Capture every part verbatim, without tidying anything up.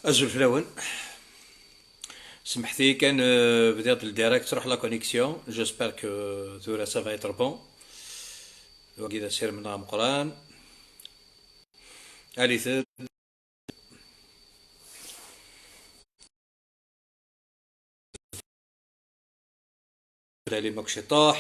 Azul fell-awen. Semḥet-iyi kan, euh, bdiɣ-d le direct, truḥ la connexion. J'espère que tura ça va être bon. Wagi d asirem-nneɣ ameqqran. Alit-d. Lali Mokciṭuḥ.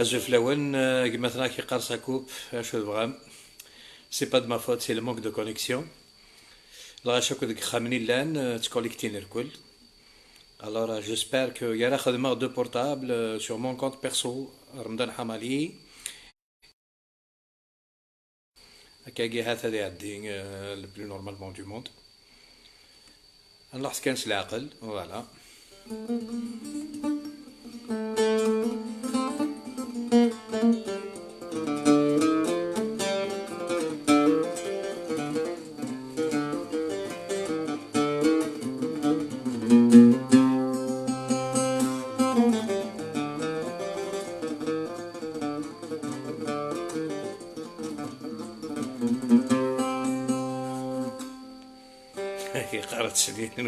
Azul fell-awen, eh, gma-tneɣ ak-iqqar Sakup, acu tebɣam? C'est pas de ma faute, c'est le manque de connexion. Lɣaci akk deg yexxamen i llan, eh, ttkuliktin irkul. Alors, euh, j'espère que yerra xedmeɣ deux portables, euh, sur mon compte perso, Remdan Hamali. Akkagi hat ad iɛeddi, euh, le plus normalement du monde. Ad nruḥ kan s leɛqel, voilà. Yeqqar-d snin.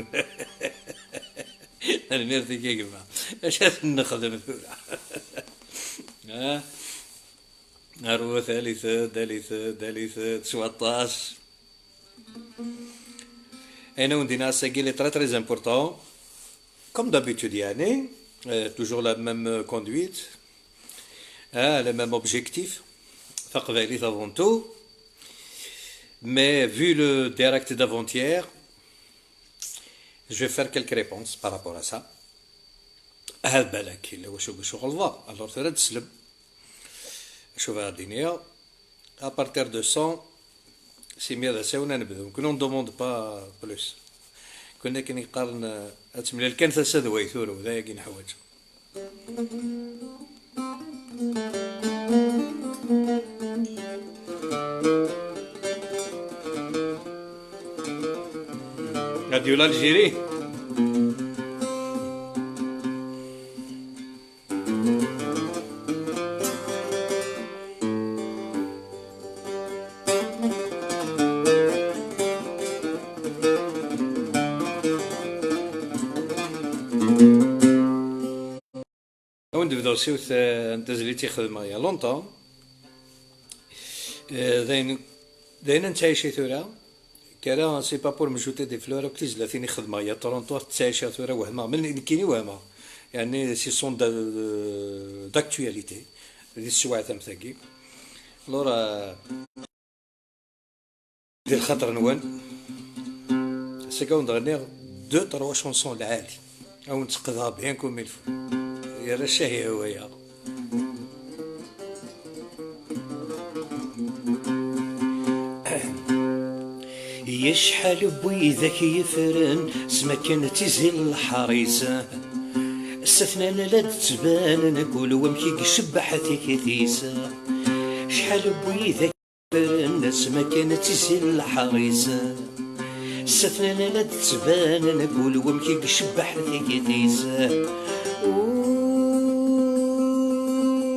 Tanemmirt-ik a gma. Acu ad nexdem tura? Ah. Arwet, alit-d, alit-d, alit-d, s waṭas. Ayen awen-d-iniɣ ass-agi, il est très, très important. Comme d'habitude, yeɛni, euh, toujours la même conduite, hein, le même objectif. Taqbaylit avant tout. Mais vu le direct d'avant-hier, je vais faire quelques réponses par rapport à ça. Ahat balak yella wacu i ɣelḍeɣ, alors tura ad teslem. Acu bɣiɣ ad d-iniɣ? À partir de cent, s imi d asawen ad nebdu. Nekni on demande pas plus. Nekni akken i qqaren, eh, ad temlal kan tasa d way turew, d ayagi neḥwaǧ. Radio l'Algérie. Ad wen-d-bduɣ s yiwet, eh, n tezlit i xedmeɣ il y a longtemps. Eh, d ayen, d ayen nettɛici tura. Kra, c'est pas pour me jeter des fleurs, akk tizlatin i xedmeɣ il y a trente ans, tettɛici tura, wehmeɣ. Men nekkini wehmeɣ. Yeɛni, ce sont de, d'actualité. Di teswiɛt am tagi. Alors, eh, Di lxaṭer-nwen, seg awen-d-ɣniɣ deux, trois chansons lɛali. Ad wen-tt-qedɣeɣ bien comme il faut. Yerra ccahi waya. Yecḥal n widak yeffren s makken ttizin leḥris. Satnan la d-ttbanen kul wamek i icebbeḥ tikti-s. Cḥal n widak Fren asma kan ad tizil leḥris. Satnan la d-ttbanen kul wamek i icebbeḥ tikti-s.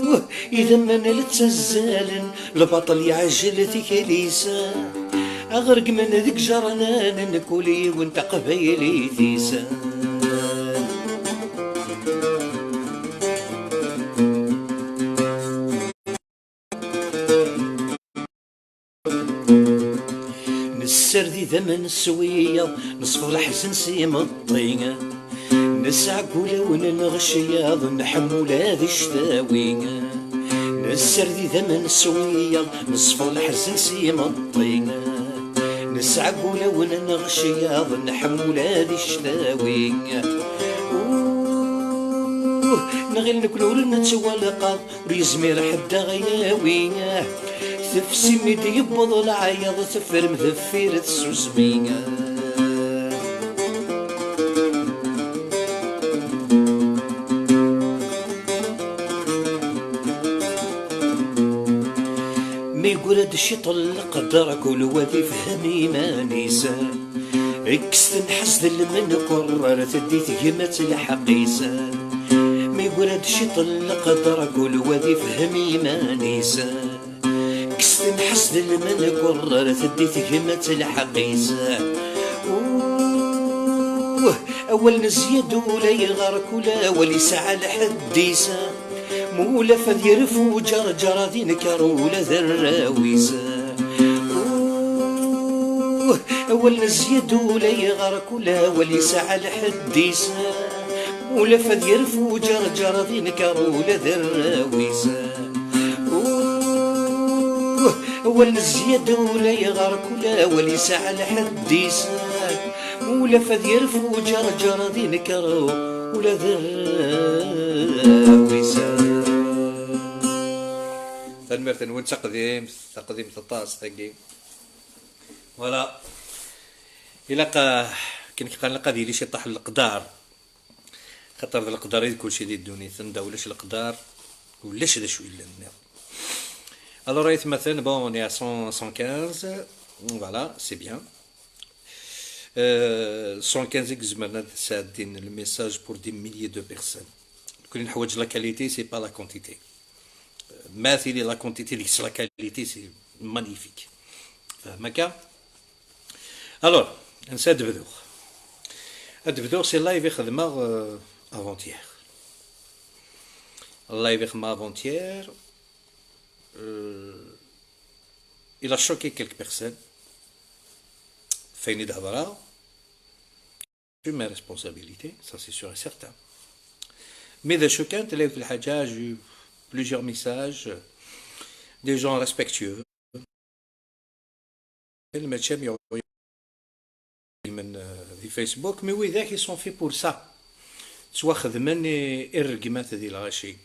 Uh, idammen la ttazzalen, lbaṭel yeɛjel tikli-s. Aɣergmen deg ijernanen, kul yiwen taqbaylit-is. Nessared idammen s wiyaḍ, neṣfeḍ leḥzen s imeṭṭi. Nesɛegg ulawen neɣ ccyaḍ, nḥemmu ula d cctawi. Nessared idammen s wiyaḍ, neṣfeḍ leḥzen s imeṭṭi. Nesɛegg ulawen neɣ ccyaḍ, nḥemmu ula d cctawi. Uh, nɣil nekni ur nettwalqaḍ, ur yezmir ḥedd ad ɣ-yawi. Tefsi mi d-yewweḍ leɛyaḍ, tefrem deffir tsusmi. Mi yeggra-d ciṭ n leqder, kul wa ad ifhem iman-is. Kkes tenḥes d lmenqur, teddi tegmat lḥeqq-is. Mi yura-d ciṭ n leqder, kul wa ad ifhem iman-is. Kkes tenḥes d lmenqur, teddi tegmat lḥeqq-is. Uh, awal n zzyad ula yeɣer, kul awal yesɛa lḥedd-is. Mulaf ad yerfu Ǧerǧer, ad inker ula d arraw-is. Uh, awal n zzyad ula yeɣer, kul awal yesɛa lḥedd-is. Mulaf ad yerfu Ǧerǧer, ad inker ula d arraw-is. Uh, awal n zzyad ula yeɣer, kul awal yesɛa lḥedd-is. Mulaf ad yerfu Ǧerǧer, ad inker ula d arraw-is. Tanemmirt-nwen, taqdimt, taqdimt aṭas tagi. Voilà. Ilaq, ah, akken k-qqaren, ilaq ad yili ciṭṭaḥ n leqdar. Xaṭer d leqdar i d kulci di ddunit. Anda ulac leqdar, ulac d acu yellan nniḍen. Alors, aytmaten, bon, on est à cent, cent quinze. Voilà, c'est bien. Euh, cent quinze i izemren ad sɛeddin le message pour des milliers de personnes. Nekkni neḥwaǧ la qualité, c'est pas la quantité. Euh, ma tili la quantité deg-s la qualité, c'est magnifique. Fahma akka? Alors, ansa ad bduɣ? Ad bduɣ si live i xedmeɣ, euh, avant-hier. Live i xedmeɣ avant-hier, euh, il a choqué quelques personnes. F ayen i d-hedreɣ, c'est ma responsabilité, ça c'est sûr et certain. Mais d acu kan, tella yiwet lḥaǧa, j'ai eu plusieurs messages, des gens respectueux. Mačči am iɣ-, men, euh, di Facebook, mais widak, ils sont faits pour ça. Ttwaxedmen i, i rregmat di lɣaci.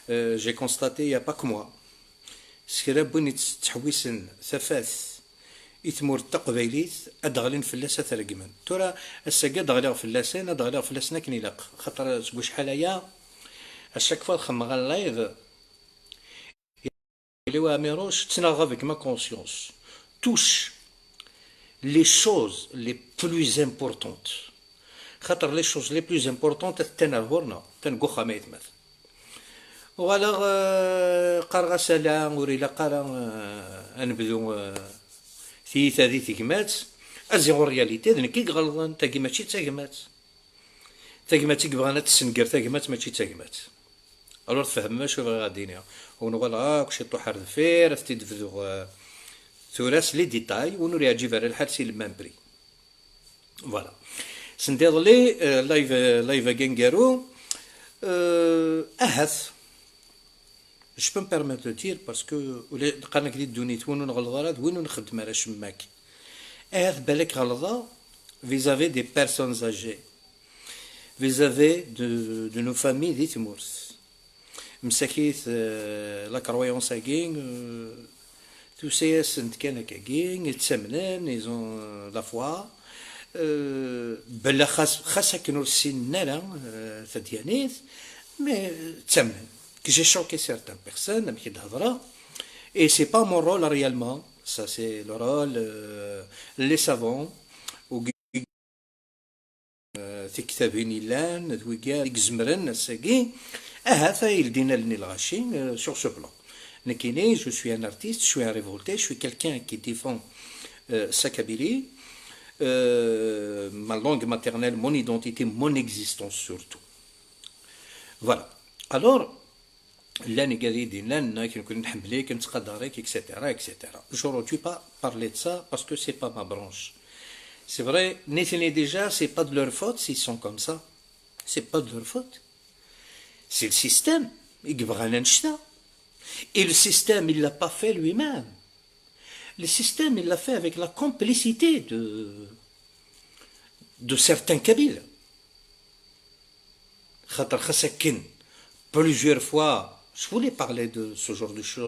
Euh, j'ai constaté, il y a pas que moi. S kra n win yettḥewwisen tafat i tmurt taqbaylit, ad d-ɣlin fell-as, ad t-regmen. Tura, ass-agi ad d-ɣliɣ fell-asen, ad d-ɣliɣ fell-asen akken ilaq. Xaṭer seg wacḥal aya, à chaque fois xemmeɣ live, Lila Ɛmiruc, ttnaɣeɣ avec ma conscience. Touche les choses les plus importantes. Xaṭer les choses les plus importantes, attan ar ɣur-neɣ, attan deg uxxam, aytmat. Uɣaleɣ, euh, qqareɣ-as ala, ur ilaq ara, euh, ad nebdu, euh, tiyita di tegmat. Aziɣ en réalité, d nekk i iɣelḍen, tagi mačči d tagmat. Tagmat i yebɣan ad tessenger tagmat, mačči d tagmat. Alors tfehmem acu bɣiɣ ad d-iniɣ. Ur nuɣal akk ciṭuḥ ar deffir, ad t-id-bduɣ, euh, tura s les détails, win ur yeɛǧib ara lḥal si le même prix. Voilà. Sendiḍelli, euh, live, euh, live-agi aneggaru, euh, ahat, je peux me permettre de dire, parce que ula qqaren-ak di ddunit, win ur nɣelleḍ ara d win ur nxeddem ara cemmak. Ahat balak ɣelḍeɣ vis-à-vis des personnes âgées, vis-à-vis de, de nos familles di tmurt. Msakit, euh, la croyance-agi, euh, tusa-yasent kan akkagi, ttamnen, ils ont, euh, la foi. Euh, bella xas, xas akken ur ssinen ara, euh, tadyanit, mais, euh, ttamnen. Que j'ai choqué certaines personnes, amek i d-hedreɣ. Et c'est pas mon rôle réellement. Ça, c'est le rôle, euh, les savants, ou, euh, tiktabin yellan, d wigad i izemren ass-agi. Ahat ay ldin allen i lɣaci, euh, sur ce plan. Nekkini, je suis un artiste, je suis un révolté, je suis quelqu'un qui défend, euh, sa Kabylie, euh, ma langue maternelle, mon identité, mon existence surtout. Voilà. Alors, llan igad i d-yennan, nekk, nekkni nḥemmel-ik, nettqadar-ik, et cetera, et cetera. Je ne veux pas parler de ça parce que c'est pas ma branche. C'est vrai, nitni déjà, c'est pas de leur faute s'ils sont comme ça. C'est pas de leur faute. C'est le système. I yebɣan annect-a. Et le système, il l'a pas fait lui-même. Le système, il l'a fait avec la complicité de, de certains Kabyles. Xaṭer xas akken, plusieurs fois, je voulais parler de ce genre de choses.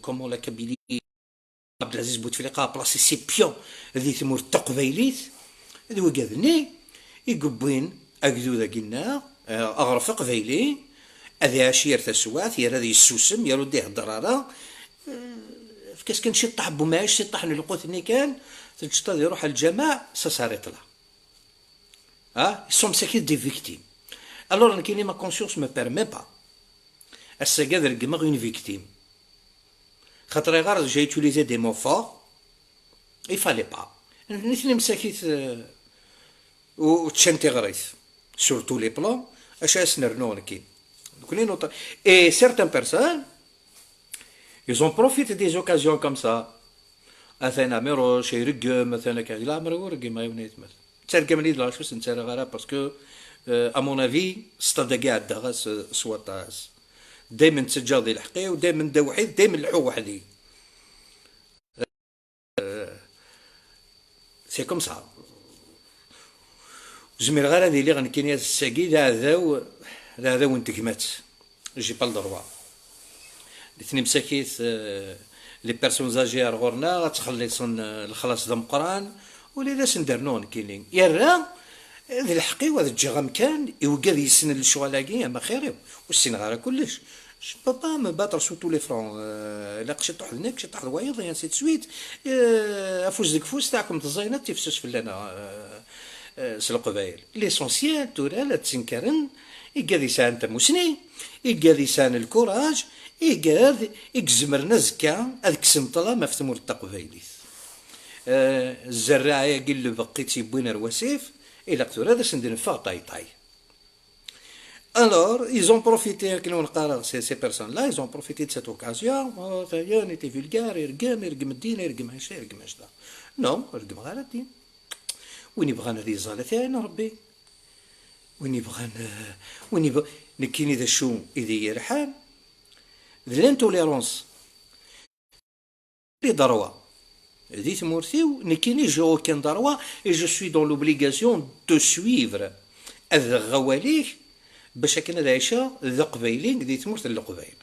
Comment la Kabylie, Abdelaziz Bouteflika a placé ses pions di tmurt taqbaylit, d wigad-nni i yewwin agdud-agi-nneɣ, eh, aɣref aqbayli, ad iɛac yir taswiɛt, yir ad yessusem, yir ur d-ihedder ara. Eh, Efk-as kan ciṭṭaḥ n umɛic, ciṭṭaḥ n lqut-nni kan, teǧǧeḍ ad iruḥ ɣer lǧameɛ, ça s'arrête là. Ah, ils sont msakit des victimes. Alors, nekkini, ma conscience me permet pas. Ass-agi ad regmeɣ une victime. Xaṭer ayɣer j'ai utilisé des mots forts, il fallait pas. Nitni msakit, euh, u, u ččan tiɣrit. Sur tous les plans, acu as nernu nekkin. Nekkni nuṭ-, et certaines personnes, ils ont profité des occasions comme ça. Atan Ɛmiruc ireggem, atan akka, di leɛmer ur reggmeɣ yiwen ayetma. Ttargam-iyi-d lɣaci ur sen-ttarraɣ ara, parce que, euh, à mon avis, stade-agi ɛeddaɣ-as, euh, s waṭas. Daymen ttaǧǧaɣ di lḥeqq-iw, daymen d awḥid, daymen leḥḥuɣ weḥd-i. C'est comme ça. Ur zmireɣ ara ad iliɣ nekkini ass-agi d aɛdaw, d aɛdaw n tegmat. J'ai pas le droit. Nitni msakit, euh, les personnes âgées ar ɣur-neɣ ad ttxelliṣen, euh, lexlaṣ d ameqqran, ula d asen-d-rnuɣ nekkini. Yerra, eh, d lḥeqq-iw ad ǧǧeɣ amkan i wigad yessnen lecɣal-agi, am axir-iw. Ur ssineɣ ara kullec. Je peux pas me battre sous tous les fronts. Euh, ilaq ciṭuḥ d nekk, ciṭuḥ d wayeḍ, et ainsi de suite. Euh, afus deg ufus, taɛkemt ẓẓayen ad tifsus fell-aneɣ, euh, euh, s Leqbayel. L'essentiel, tura, la ttenkaren igad yesɛan tamusni, igad yesɛan lkuraj, igad i izemren azekka ad kksen ṭṭlam ɣef tmurt taqbaylit. Euh, zzerriɛa-agi n lbeqq i tt-yewwin ar wasif, ilaq tura ad asen-d-neffeɣ ṭayṭay. Alors, ils ont profité, akken ur neqqar, ces, ces personnes-là, ils ont profité de cette occasion. Oh, tayen, était vulgaire, irgem, irgem ddin, irgem ḥaca, irgem ḥaca. Non, ur regmeɣ ara ddin. Win yebɣan ad yeẓẓal, ad t-iɛin Rebbi. Win yebɣan, euh, win yebɣ-, nekkini d acu i d iyi-yerḥan, d l'intolérance. Les droits. Di tmurt-iw, nekkini, j'ai aucun droit et je suis dans l'obligation de suivre. Ad aɣeɣ awal-ik bac akken ad ɛiceɣ d aqbayli di tmurt n Leqbayel.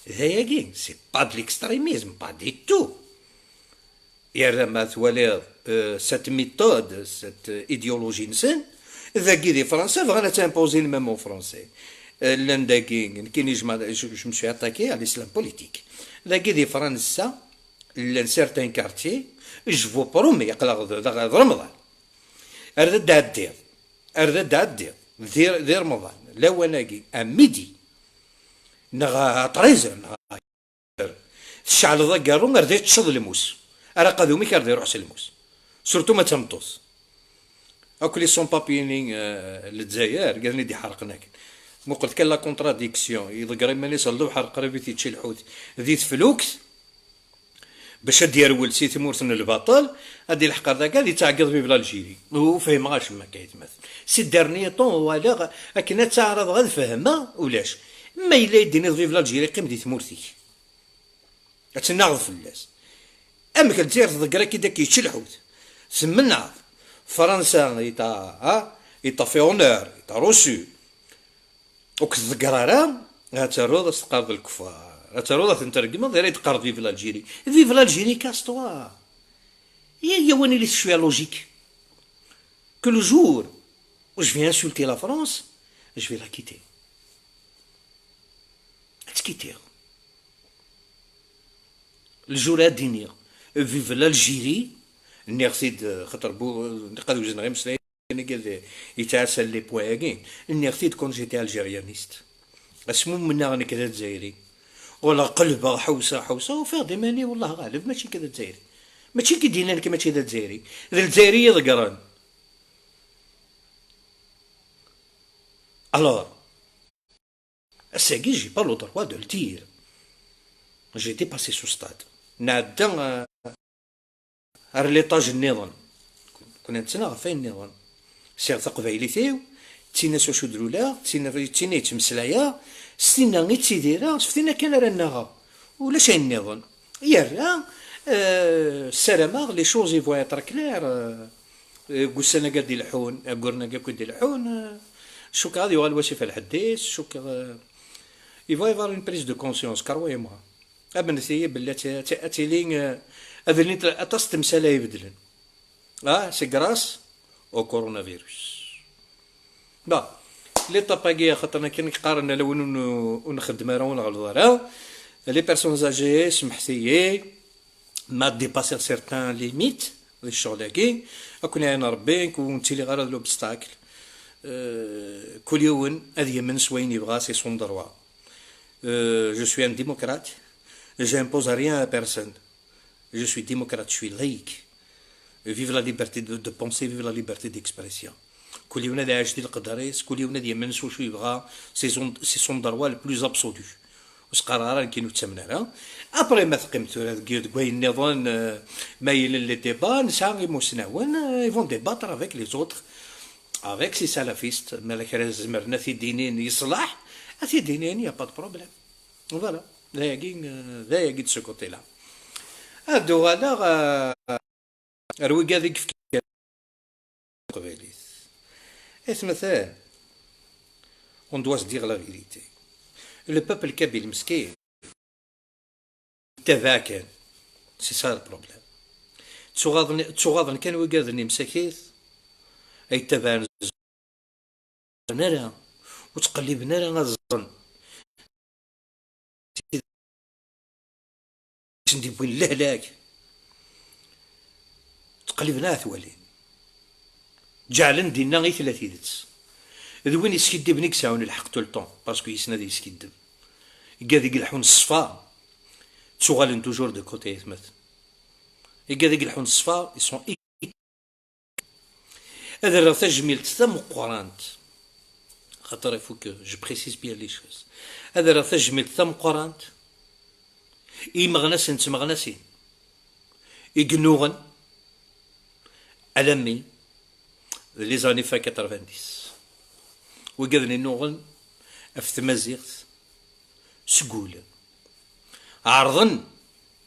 D ayagi, c'est pas de l'extrémisme, pas du tout. Yerra ma twaliḍ, euh, cette méthode, cette, euh, idéologie-nsen, dagi di Fransa, bɣan ad t'imposer même en français. Euh, llan dagi, nekkini, je m'a-, je, je me suis attaqué à l'islam politique. Dagi di Fransa, llan certains quartiers, je vous promets, aql-aɣ d, d, d Remḍan. Ar d ad d-ɛeddiḍ, ar d ad d-ɛeddiḍ, di, di Remḍan, lawan-agi, à midi, neɣ à treize heures, neɣ tceɛleḍ agarru ar d teččeḍ lmus. Ara qadum-ik ar d iruḥ s lmus. Surtout ma d tameṭṭut. Akk les sans-papiers-nni, euh, n Lezzayer, gaden i d-iḥerqen akken. Muqlet kan la contradiction. Iḍegger iman-is ɣer lebḥer, qrib i t-yečči lḥut. Di teflukt, bac ad d-yerwel si tmurt n lbaṭel, ad d-ilḥeq ar dagi, ad yettɛeggiḍ vive l'Algérie. Ur fhimeɣ acemma akka, aytmaten. Ces derniers temps, walaɣ akken ad tt-ɛraḍeɣ ad fehmeɣ, ulac. Ma yella i d-tiniḍ vive l'Algérie, qqim di tmurt-ik. Ad tennaɣeḍ fell-as. Amek Lezzayer tḍegger-ak-id akka yečči lḥut? Temmenɛeḍ. Fransa, i t'a, ha? I t'a fait honneur, i t'a reçu. Ur k-tḍegger ara, ad taruḍ ad s-teqqareḍ lkufar. Ad taruḍ ad ten-tregmeḍ, yerra i d-teqqareḍ vive l'Algérie. Vive l'Algérie, casse-toi. Yya, yya, wani li cwiya logique. Que le jour où je vais insulter la France, je vais la quitter. Ad tt-kittiɣ. Lejur ad d-iniɣ, vive l'Algérie, nniɣ-t-id, xaṭer bu, nniɣ ad wezneɣ imeslayen-agi ad yettɛasal les points-agi, nniɣ-t-id quand j'étais algérianiste. Asmi umneɣ nekk d Azzayri, wala qelbeɣ ḥewseɣ, ḥewseɣ, ufiɣ-d iman-iw, wellah ɣaleb, mačči nekk d Azzayri. Mačči nekk i d-yennan nekk mačči d Azzayri. D Lezzayer i yi-ḍeggren. Alors, ass-agi, j'ai pas le droit de le dire. J'ai dépassé ce stade. Nɛedda, euh, ar l'étage nniḍen. Kunna nettnaɣ ɣef wayen nniḍen. Sɛiɣ taqbaylit-iw, d tinna s wacu d-luleɣ, d tinna, d tinna yettmeslayeɣ, s tinna i ttidireɣ, s tinna kan ara nnaɣeɣ. Ulac ayen nniḍen. Yerra, euh, ssarameɣ les choses vont être claires, euh, deg ussan-agi ad d-ileḥḥun, ayyuren-agi akk i d-ileḥḥun, euh, cukkeɣ ad yuɣal wasif ar lḥedd-is, cukkeɣ, euh, il va y avoir une prise de conscience, croyez-moi. Amnet-iyi belli ad ti-, ad ti-, ad tili, euh, ad ilint aṭas n temsal ay ibeddlen. Ah, c'est grâce au coronavirus. Bon, l'étape-agi, axaṭer akken i qqaren, ala win ur n-, ur nxeddem ara, ur nɣelleḍ ara. Les personnes âgées, semḥet-iyi, ma dépasser certaines limites, di ccɣel-agi, ad ken-iɛin Rebbi, ur nettili ara d l'obstacle. Euh, kul yiwen ad yemmen s wayen yebɣa, c'est son droit. Euh, je suis un démocrate, j'impose rien à personne. Je suis démocrate, je suis laïque. Vive la liberté de, de penser, vive la liberté d'expression. Kul yiwen ad iɛic di lqedr-is, kul yiwen ad yemmen s wacu yebɣa, c'est son, c'est son droit le plus absolu. Ur s-qqareɣ ara nekkin ur ttamen ara. Après, ma teqqim tura deg, deg wayen nniḍen, euh, ma yella les débats, nesɛa imusnawen, euh, ils vont débattre avec les autres, avec ces salafistes, ma la kra zemren ad t-id-inin yeṣleḥ, ad t-id-inin, y a pas de problème. Voilà. D ayagi, euh, d ayagi de ce côté-là. Ad uɣaleɣ, euh, ar wigad i yefkan taqbaylit. Atmaten, on doit se dire la vérité. Le peuple kabyle meskin, yettabaɛ kan. C'est ça le problème. Ttuɣaḍen, ttuɣaḍen kan wigad-nni msakit, ay ttabaɛen ara, ur ttqelliben ara ad ẓren. Sen-d-iwwin lehlak. Ttqelliben ad t-walin. Ǧeɛlen dinna i tella tidet. D win yeskiddiben i yesɛun lḥeqq tout le temps, parce que yessen ad yeskiddeb. Igad i yelḥun ṣṣfa, ttuɣalen toujours de côté, aytmaten. Igad i yelḥun ṣṣfa, ils sont Ad rreɣ tajmilt tameqqrant, xaṭer il faut que je précise bien les choses. Ad rreɣ tajmilt tameqqrant i imeɣnasen d tmeɣnasin i yennuɣen alammi d les années quatre-vingt-dix. Wigad-nni nnuɣen ɣef tmaziɣt seg wul. Ɛerḍen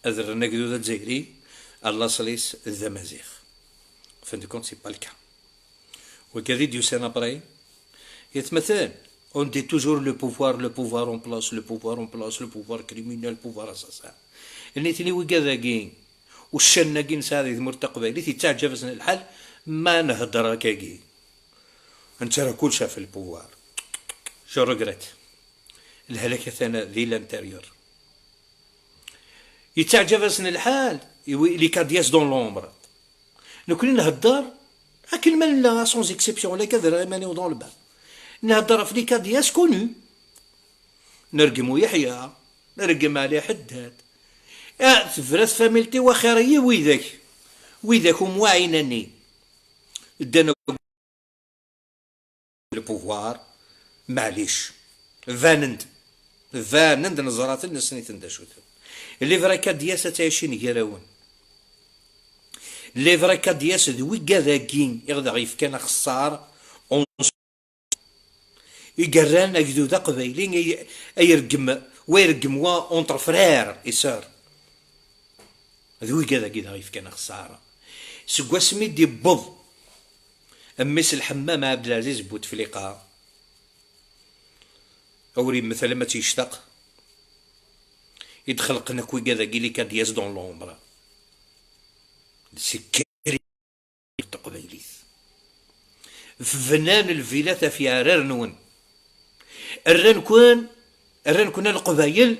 ad rren agdud azzayri ar laṣel-is d amaziɣ. Fin de compte, c'est pas le cas. Wigad i d-yusan après, yatmaten, on dit toujours le pouvoir, le pouvoir en place, le pouvoir en place, le pouvoir criminel, le pouvoir assassin. Nitni wigad-agi, uccanen-agi nesɛa di tmurt taqbaylit, yettaɛǧab-asen lḥal ma nhedder akkagi. Nettarra kullec ɣef le pouvoir. Je regrette. Lehlak atan di l'intérieur. Yettaɛǧab-asen lḥal, i wi-, les caddias dans l'ombre. Nekni nhedder akken ma nella, sans exception, la cadre iman-iw dans le bain. Nhedder ɣef les caddias connus. Nergem Uyeḥya, nergem Ali Ḥeddad. Ah, tebra tfamilt-iw axir-iyi widak. Widak umwaɛin-nni. Ddan le pouvoir, maɛlic. Banen-d. Banen-d, neẓra-ten, nessen-iten d acu-ten. Les vrais caddias ad ttɛicin gar-awen. Les vrais caddias d wigad-agi i ɣ-d-yefkan axeṣṣar, on-, i yerran agdud aqbayli, ay, ay ireggem, wa ireggem wa entre frères et sœurs. D wigad-agi i ɣ-d-yefkan axeṣṣar. Seg wasmi d-yewweḍ mmi-s Lḥemmam Ɛebdelaziz Butefliqa, awer yemmet alamma tt-yectaq, i d-xelqen akk wigad-agi les caddias dans l'ombre. C'est terrible, taqbaylit. Bnan lvilat ɣef yeɛrar-nwen. Rran-ken, rran-ken a Leqbayel,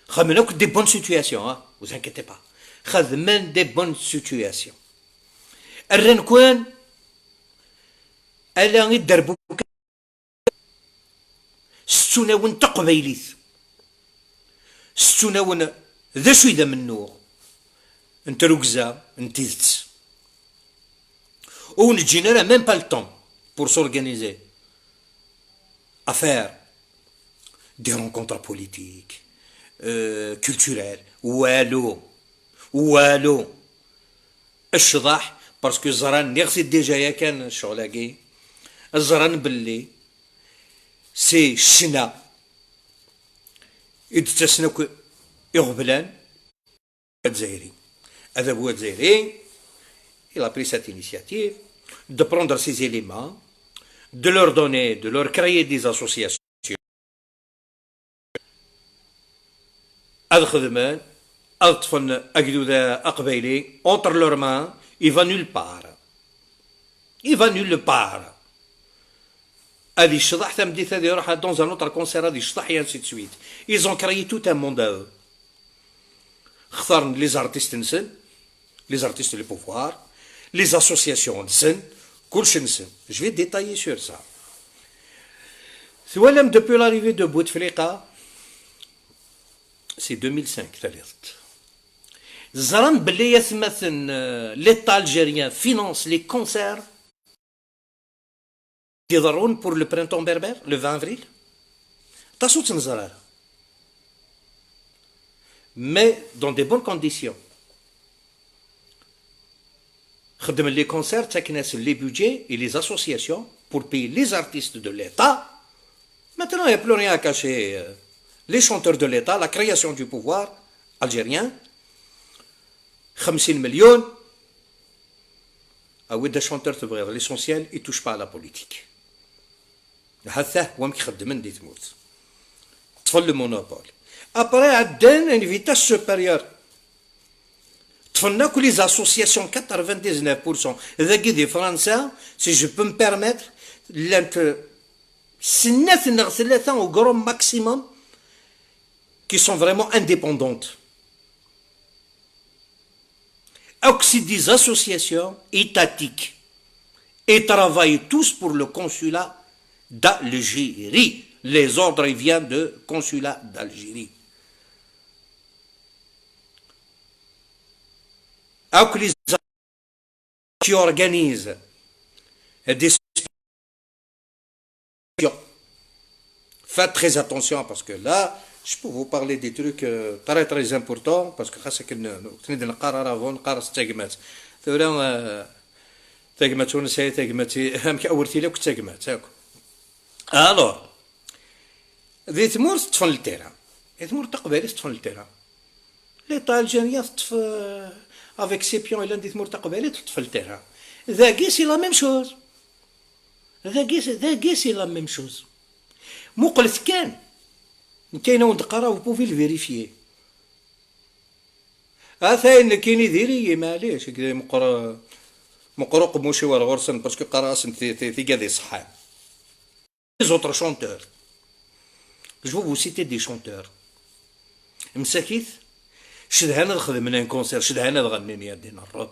xedmen akk des bonnes situations, hein, vous inquiétez pas. Xedmen des bonnes situations. Rran-ken ala i dderbuka. Settun-awen taqbaylit. Settun-awen d acu i d amennuɣ n trugza n tidet. Ur wen-ǧǧin ara même pas le temps pour s'organiser, à faire des rencontres politiques, euh, culturelles, walu, walu. Ccḍeḥ, parce que ẓran, nniɣ-t-id déjà yakan ccɣel-agi, ẓran belli c'est ccna i d-ttasen akk iɣeblan azzayri. Adabu azzayri, il a pris cette initiative de prendre ces éléments, de leur donner, de leur créer des associations. Ad xedmen, ad ṭṭfen agdud aqbayli entre leurs mains, il va nulle part. Il va nulle part. Ad yecḍeḥ tameddit, ad iruḥ dans un autre concert, ad yecḍeḥ, et ainsi de suite. Ils ont créé tout un monde à eux. Xtaren les artistes-nsen, les artistes du pouvoir, les associations-nsen, kullec-nsen. Je vais détailler sur ça. Twalam, depuis l'arrivée de Bouteflika, c'est deux mille cinq, taliḍt. Ẓran belli atmaten, euh, l'État algérien finance les concerts d-iḍerrun pour le printemps berbère, le vingt avril. Aṭas ur tt-neẓra ara. Mais dans des bonnes conditions. Xeddmen les concerts, ttaken-asen les budgets et les associations pour payer les artistes de l'État. Maintenant, il n'y a plus rien à cacher. Euh, les chanteurs de l'État, la création du pouvoir algérien, خمسين مليون. Ah oui, des chanteurs, c'est vrai. L'essentiel, il touche pas à la politique. Hata, wamek xeddmen di tmurt. Ṭṭfen le monopole. Après, عندنا une vitesse supérieure. Ṭṭfen akk les associations, quatre-vingt-dix-neuf pour cent. Dagi di Fransa, si je peux me permettre, llant snat neɣ tlata au grand maximum qui sont vraiment indépendantes. Akk c'est des associations étatiques et travaillent tous pour le consulat d'Algérie. Les ordres, ils viennent de consulat d'Algérie. Akk les qui organisent des Faites très attention parce que là, je peux vous parler des trucs, euh, très, très importants parce que خاصك ن-، ن-، كنا نقرا راه نقرا ستة جماعات. ثورة، آه، تاجمعت ونساي تاجمعت، أمك أول تيلا كنت تاجمعت، هاكو. Alors, di tmurt ṭṭfen le terrain. Di tmurt taqbaylit ṭṭfen le terrain. L'État algérien teṭṭef, euh, avec Scipion, yellan di tmurt taqbaylit teṭṭef le terrain. Dagi, c'est la même chose. Dagi, dagi, c'est la même chose. Muqlet kan. Kayen awen-d-qqareɣ, vous pouvez le vérifier. Ata nekkini diri-yi, maɛlic, meqqer, meqqer uqemmuc-iw ar ɣur-sen, parce que qqareɣ-asen ti-, ti-, tigad iṣeḥḥan. Les autres chanteurs. Je vais vous citer des chanteurs. Msakit, cedhan ad xedmen un concert, cedhan ad ɣennin ya ddin Rreb.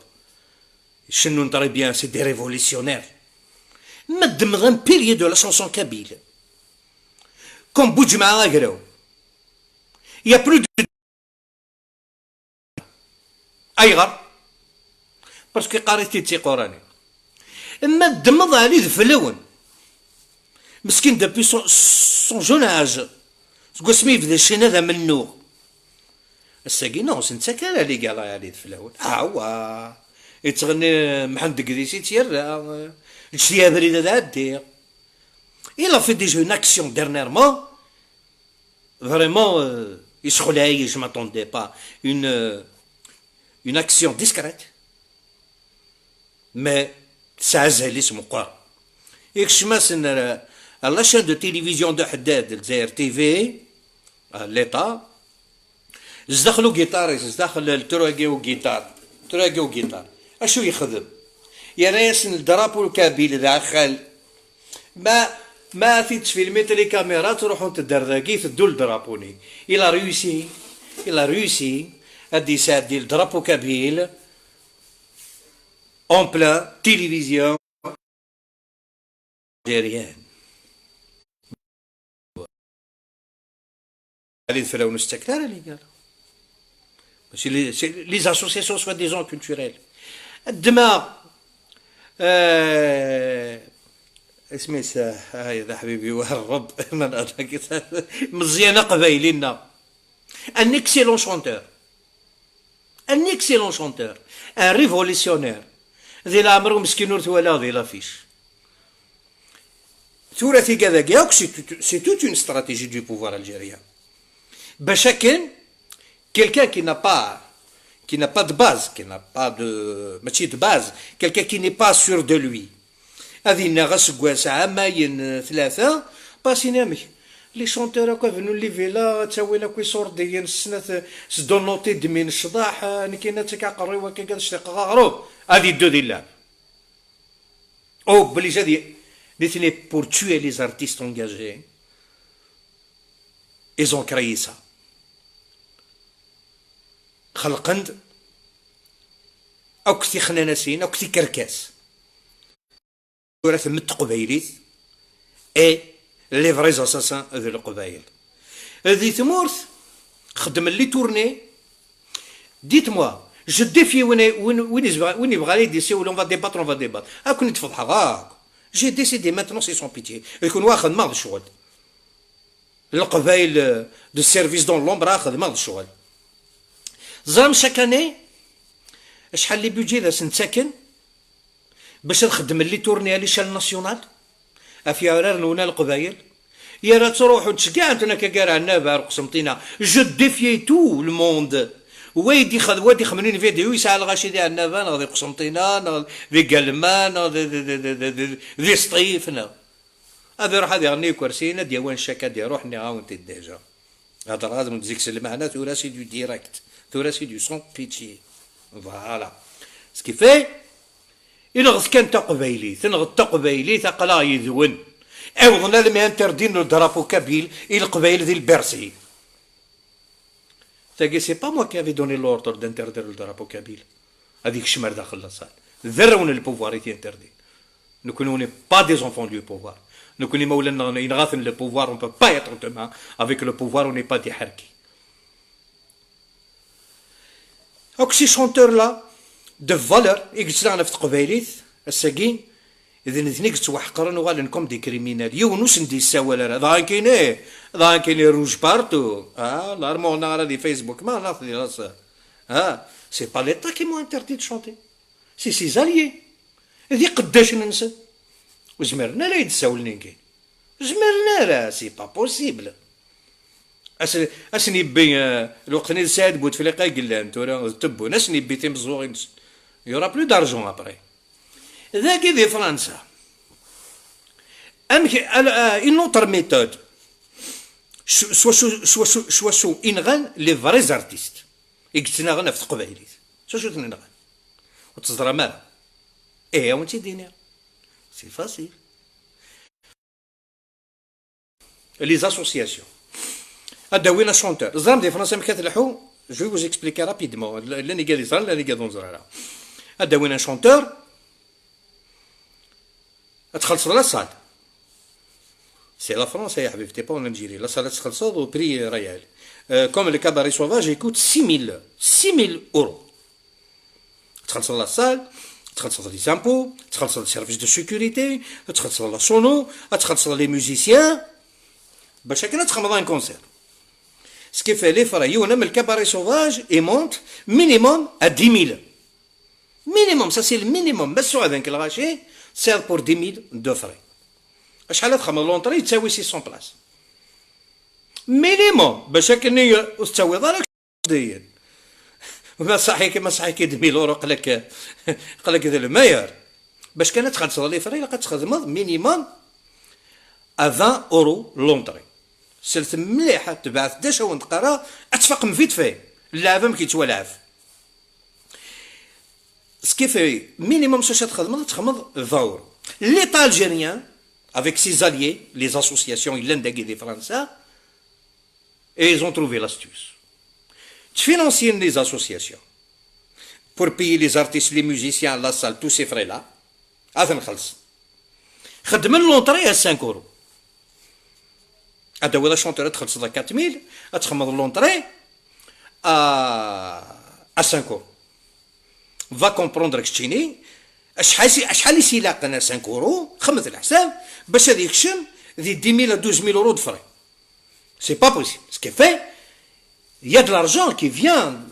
Cennun très bien, c'est des révolutionnaires. Ma ddmeḍ un pilier de la chanson kabyle, comme Boudjema Agraw, il y a plus de Ayɣer? Parce que iqqar-it-id d tiquranin. Ma ddmeḍ Ali d fell-awen. Meskin depuis son, son jeune âge. Seg wasmi yebda ccna d amennuɣ. Ass-agi, non, ur s-nettak ara l'égal i Ali d fell-awen. Awa! Yettɣenni Mḥend deg idis i tt-yerra. Ǧǧet-iyi abrid ad ɛeddiɣ. Il a fait déjà une action dernièrement. Vraiment, euh, yessexleɛ-iyi, je m'attendais pas. Une, euh, une action discrète, mais tesɛa azal-is meqqer. Ikcem-asen ar, ar la chaîne de télévision de Haddad, Lezzayer T V, à l'État. Zdaxel ugiṭar-is, zdaxel le truc-agi ugiṭar, truc-agi ugiṭar. Acu yexdem? Yerra-yasen le drapeau kabyle d axal. Ma, ma t-id-tfilmiḍ les caméras, ttruḥunt-d ar dagi, teddu le drapeau-nni. Il a réussi, il a réussi ad d-yesɛeddi le drapeau kabyle en plein télévision algérienne. Ad d fell-awen ur s-ttaken ara les gars. Mačči les, c'est les associations soi-disant culturelles. Ddmeɣ, euh, isem-is, euh, ay, d aḥbib-iw, Rreb, Meẓyan Aqbayli-nneɣ. Un excellent chanteur. Un excellent chanteur. Un révolutionnaire. Di leɛmer-iw meskin ur t-walaɣ di l'affiche. Tura tigad-agi akk, c'est tout, c'est toute une stratégie du pouvoir algérien. Bac akken, quelqu'un qui n'a pas, qui n'a pas de base, qui n'a pas de, mačči de base, quelqu'un qui n'est pas sûr de lui. Ad yennaɣ aseggas ɛamayen, eh, tlata, pas ini amek. Les chanteurs akk ad bnun les villas, ad ttawin akk iṣurdiyen s snat, s donnoté demi n ccḍeḥ, eh, nekkini ad ttakeɣ aqerru-iw akka ad ctiqeɣ aɣrum. Ad yeddu di llab. Obligé ad y-, Nitni, pour tuer les artistes engagés, ils ont créé ça. Xelqen-d akk tixnanasin, akk tikerkas. Tura temmet teqbaylit, et les vrais assassins de Leqbayel. Di tmurt, xeddmen les tournées. Dites-moi, je défie win, win, win yebɣa, win yebɣa ad yi-d-yessiwel, on va débattre, on va débattre. Ad ken-id-feḍḥeɣ akk. J'ai décidé maintenant, c'est sans pitié. D kunwi ad xedmeɣ d ccɣel. Leqbayel, euh, de service dans l'ombre, ad xedmeɣ d ccɣel. Teẓram chaque année acḥal les budgets i asen-ttaken bac ad xeddmen les tournées à l'échelle nationale ɣef yiɛrar-nwen a Leqbayel? Yara ttruḥun ttceggɛen-ten akka gar Ɛennaba ar Qsenṭina. Je défie tout le monde. Wa i d-ixed-, wa d-ixemmen une vidéo yesɛa lɣaci di Ɛennaba neɣ di Qsenṭina neɣ di Galma neɣ di, di, di, di, di, di, di Sṭif neɣ. Ad iruḥ ad iɣenni ikersiyen, ad d-yawi ccak, ad iruḥ, nniɣ-awen-t-id déjà. Hedreɣ-awen-d zik s lmeɛna, tura c'est du direct, tura c'est du sans pitié. Voilà. Ce qui fait, inɣet kan taqbaylit, inɣet taqbaylit, aql-aɣ yid-wen. Awḍen almi interdin le drapeau kabyle i Leqbayel di Lbersi. Tagi, c'est pas moi qui avais donné l'ordre d'interdire le drapeau kabyle. Ad yekcem ar daxel la salle. D arraw n le pouvoir i t-interdin. Nekkni, on n'est pas des enfants du pouvoir. Nekkni, ma ula yenɣa-ten le pouvoir, on peut pas être demain avec le pouvoir, on n'est pas des ḥerki. Akk ces chanteurs-là de valeur i yettnaɣen ɣef teqbaylit, ass-agi, d nitni i yettwaḥeqren, uɣalen comme des criminels. Yiwen ur sen-d-yessawal ara. Dɣa nekkini, dɣa nekkini rouge partout. Ah, la, ar ma ɣennaɣ ara di Facebook, ma ɣennaɣ di las-, ah, c'est pas l'État qui m'ont interdit de chanter. C'est ses alliés. D iqeddacen-nsen. Ur zmiren ara ad yi-d-ssawlen nekkini. Ur zmiren ara, c'est pas possible. As-, asen-yebbi, eh, lweqt-nni d Saɛid Bouteflika i yellan, tura d Tebboune, asen-yebbi timeẓẓuɣin-nsen. Il y aura plus d'argent après. Dagi di Fransa. Amek, al-, euh, une autre méthode. Swa, swa, swa, swa, swa, swa, inɣan les vrais artistes. I yettnaɣen ɣef teqbaylit. Swa, swa, ten-inɣan. Ur teẓram ara. Eh, a wen-tt-id-iniɣ. C'est facile. Les associations. Ad d-awin achanteur. Ẓram di Fransa amek ad tleḥḥu? Je vais vous expliquer rapidement. Llan igad yeẓran, llan igad ur neẓri ara. Ad d-awin un chanteur. Ad txellṣeḍ la salle. C'est la France, ya ḥbib, t'es pas en Algérie. La salle ad txellṣeḍ au prix réel. Euh, comme le cabaret sauvage, il coûte six mille, six mille euros. Txellṣeḍ la salle, txellṣeḍ les impôts, txellṣeḍ le service de sécurité, txellṣeḍ la sono, txellṣeḍ les musiciens. Bac akken ad txedmeḍ un concert. Ce qui fait les frais, yiwen am le cabaret sauvage, il monte minimum à dix mille. Minimum, ça c'est le minimum. Ma tsuɛed nekk lɣaci, c'est pour dix mille de frais. Acḥal ad txedmeḍ l'entrée, yettawi six cents places. Minimum, bac akken ur tettawiḍ ara. Diyen. Ma saḥik, ma saḥik i deux mille euros, qlak, qlak d le meilleur. Bac kan ad txellṣeḍ les frais, ilaq ad txedmeḍ minimum à vingt euros l'entrée. Slet mliḥ, tebɛet d acu awen-d-qqareɣ, ad tfaqem vite fait. Lɛeb amek yettwalɛeb. Ce qui fait minimum s acu ad txedmeḍ, ad txedmeḍ vingt euros. L'État algérien, avec ses alliés, les associations, yellan dagi di Fransa, et ils ont trouvé l'astuce. Ttfinansyen les associations pour payer les artistes, les musiciens, la salle, tous ces frais-là. Ad ten-xellṣen. Xedmen l'entrée à cinq euros. Ad d-tawiḍ achanteur, ad txellṣeḍ à quatre mille, ad txedmeḍ l'entrée à, à cinq euros. Va comprendre keččini, acḥal si, acḥal i s-ilaqen à cinq euros, xemmet leḥsab, bac ad yekcem di dix mille à douze mille euros de frais. C'est pas possible. Ce qui fait, il y a de l'argent qui vient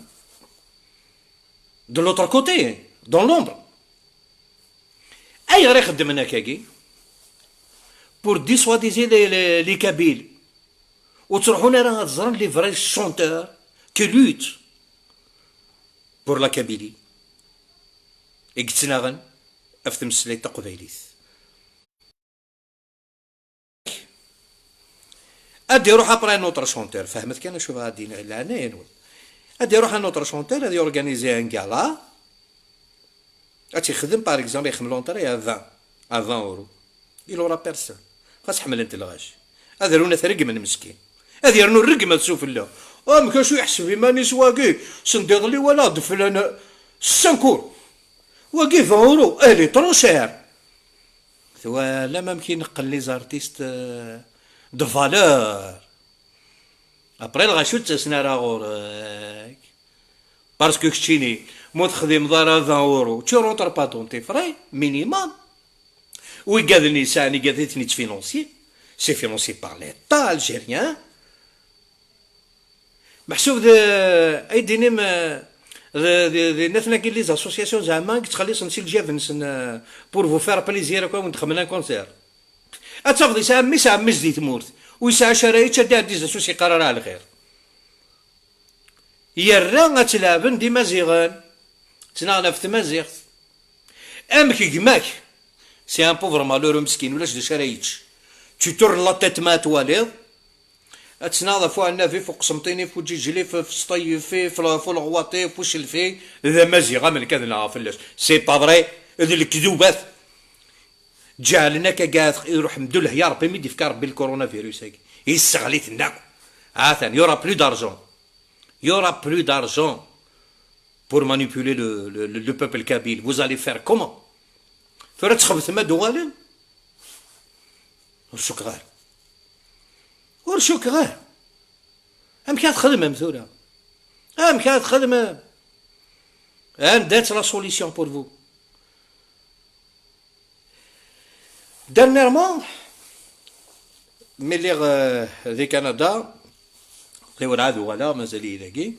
de l'autre côté, dans l'ombre. Ayɣer i xeddmen akkagi? Pour dissuader les, les, les Kabyles. Ur ttruḥun ara ad ẓren les vrais chanteurs qui luttent pour la Kabylie. I yettnaɣen ɣef tmeslayt taqbaylit. Ad iruḥ après un autre chanteur, fehmet kan acu bɣiɣ ad d-iniɣ, leɛnaya-nwen. Ad iruḥ un autre chanteur, ad yorganiser un gala, ad t-ixdem, par exemple, ixdem l'entrée à vingt, à vingt euros. Il aura personne. Xas ḥemmlen-t lɣaci. Ad run ad t-regmen meskin. Ad yernu rregm ad sufella. Amek acu iḥseb iman-is wagi? Sendiḍelli wala d flan cinq euros. Wagi vingt euros. Elle est trop chère. Twalam amek i neqqen les artistes, euh, de valeur. Après lɣaci ur ttasen ara ɣur-k. Parce que keččini, ma ur texdimeḍ ara vingt euros, tu rentres pas dans tes frais, minimum. Wigaden yesɛan igad i ten-yettfinansi, c'est financé par l'État algérien. Meḥsub d, ay d-inim, d, d, d natnagi les associations zeɛma i yettxelliṣen si lǧiab-nsen, euh, pour vous faire plaisir, akk a wen-d-xedmen un concert. Ad tafeḍ yesɛa mmi-s ɛemmi-s di tmurt, ur yesɛi acu ara yečč, ad d-iɛeddi zdat ur s-yeqqar ara lxir. Yerra ad tt-leɛben d Imaziɣen, ttnaɣen ɣef tmaziɣt. Amek gma-k? C'est un pauvre malheureux meskin, ulac d acu ara yečč. Tu tournes la tête ma twaliḍ. Ad tnaɣ ɣef uɛennabi, ɣef uqsemṭini, ɣef uǧiǧli, ɣef, ɣef sṭayfi, ɣef l-, ɣef uleɣwaṭi, ɣef ucelfi, d amaziɣ am nekk ad naɣeɣ fell-as. C'est pas vrai, d lekdubat. Ǧeɛlen akka gaɛet, iruḥ, mdullah ya Rebbi, mi d-ifka Rebbi lkurunavirus-agi. Yesseɣli-ten akk. Ha-t-an, y aura plus d'argent. Y aura plus d'argent pour manipuler le, le, le, le peuple kabyle. Vous allez faire comment? Tura txebtem ad uɣalen? Ur cukkeɣ ara. Ur cukkeɣ ara. Amek ara txedmem tura? Amek ara txedmem? Anda-tt la solution pour vous? Dernièrement, mi lliɣ, euh, di Canada, aql-i werɛad uɣaleɣ, mazal-iyi dagi.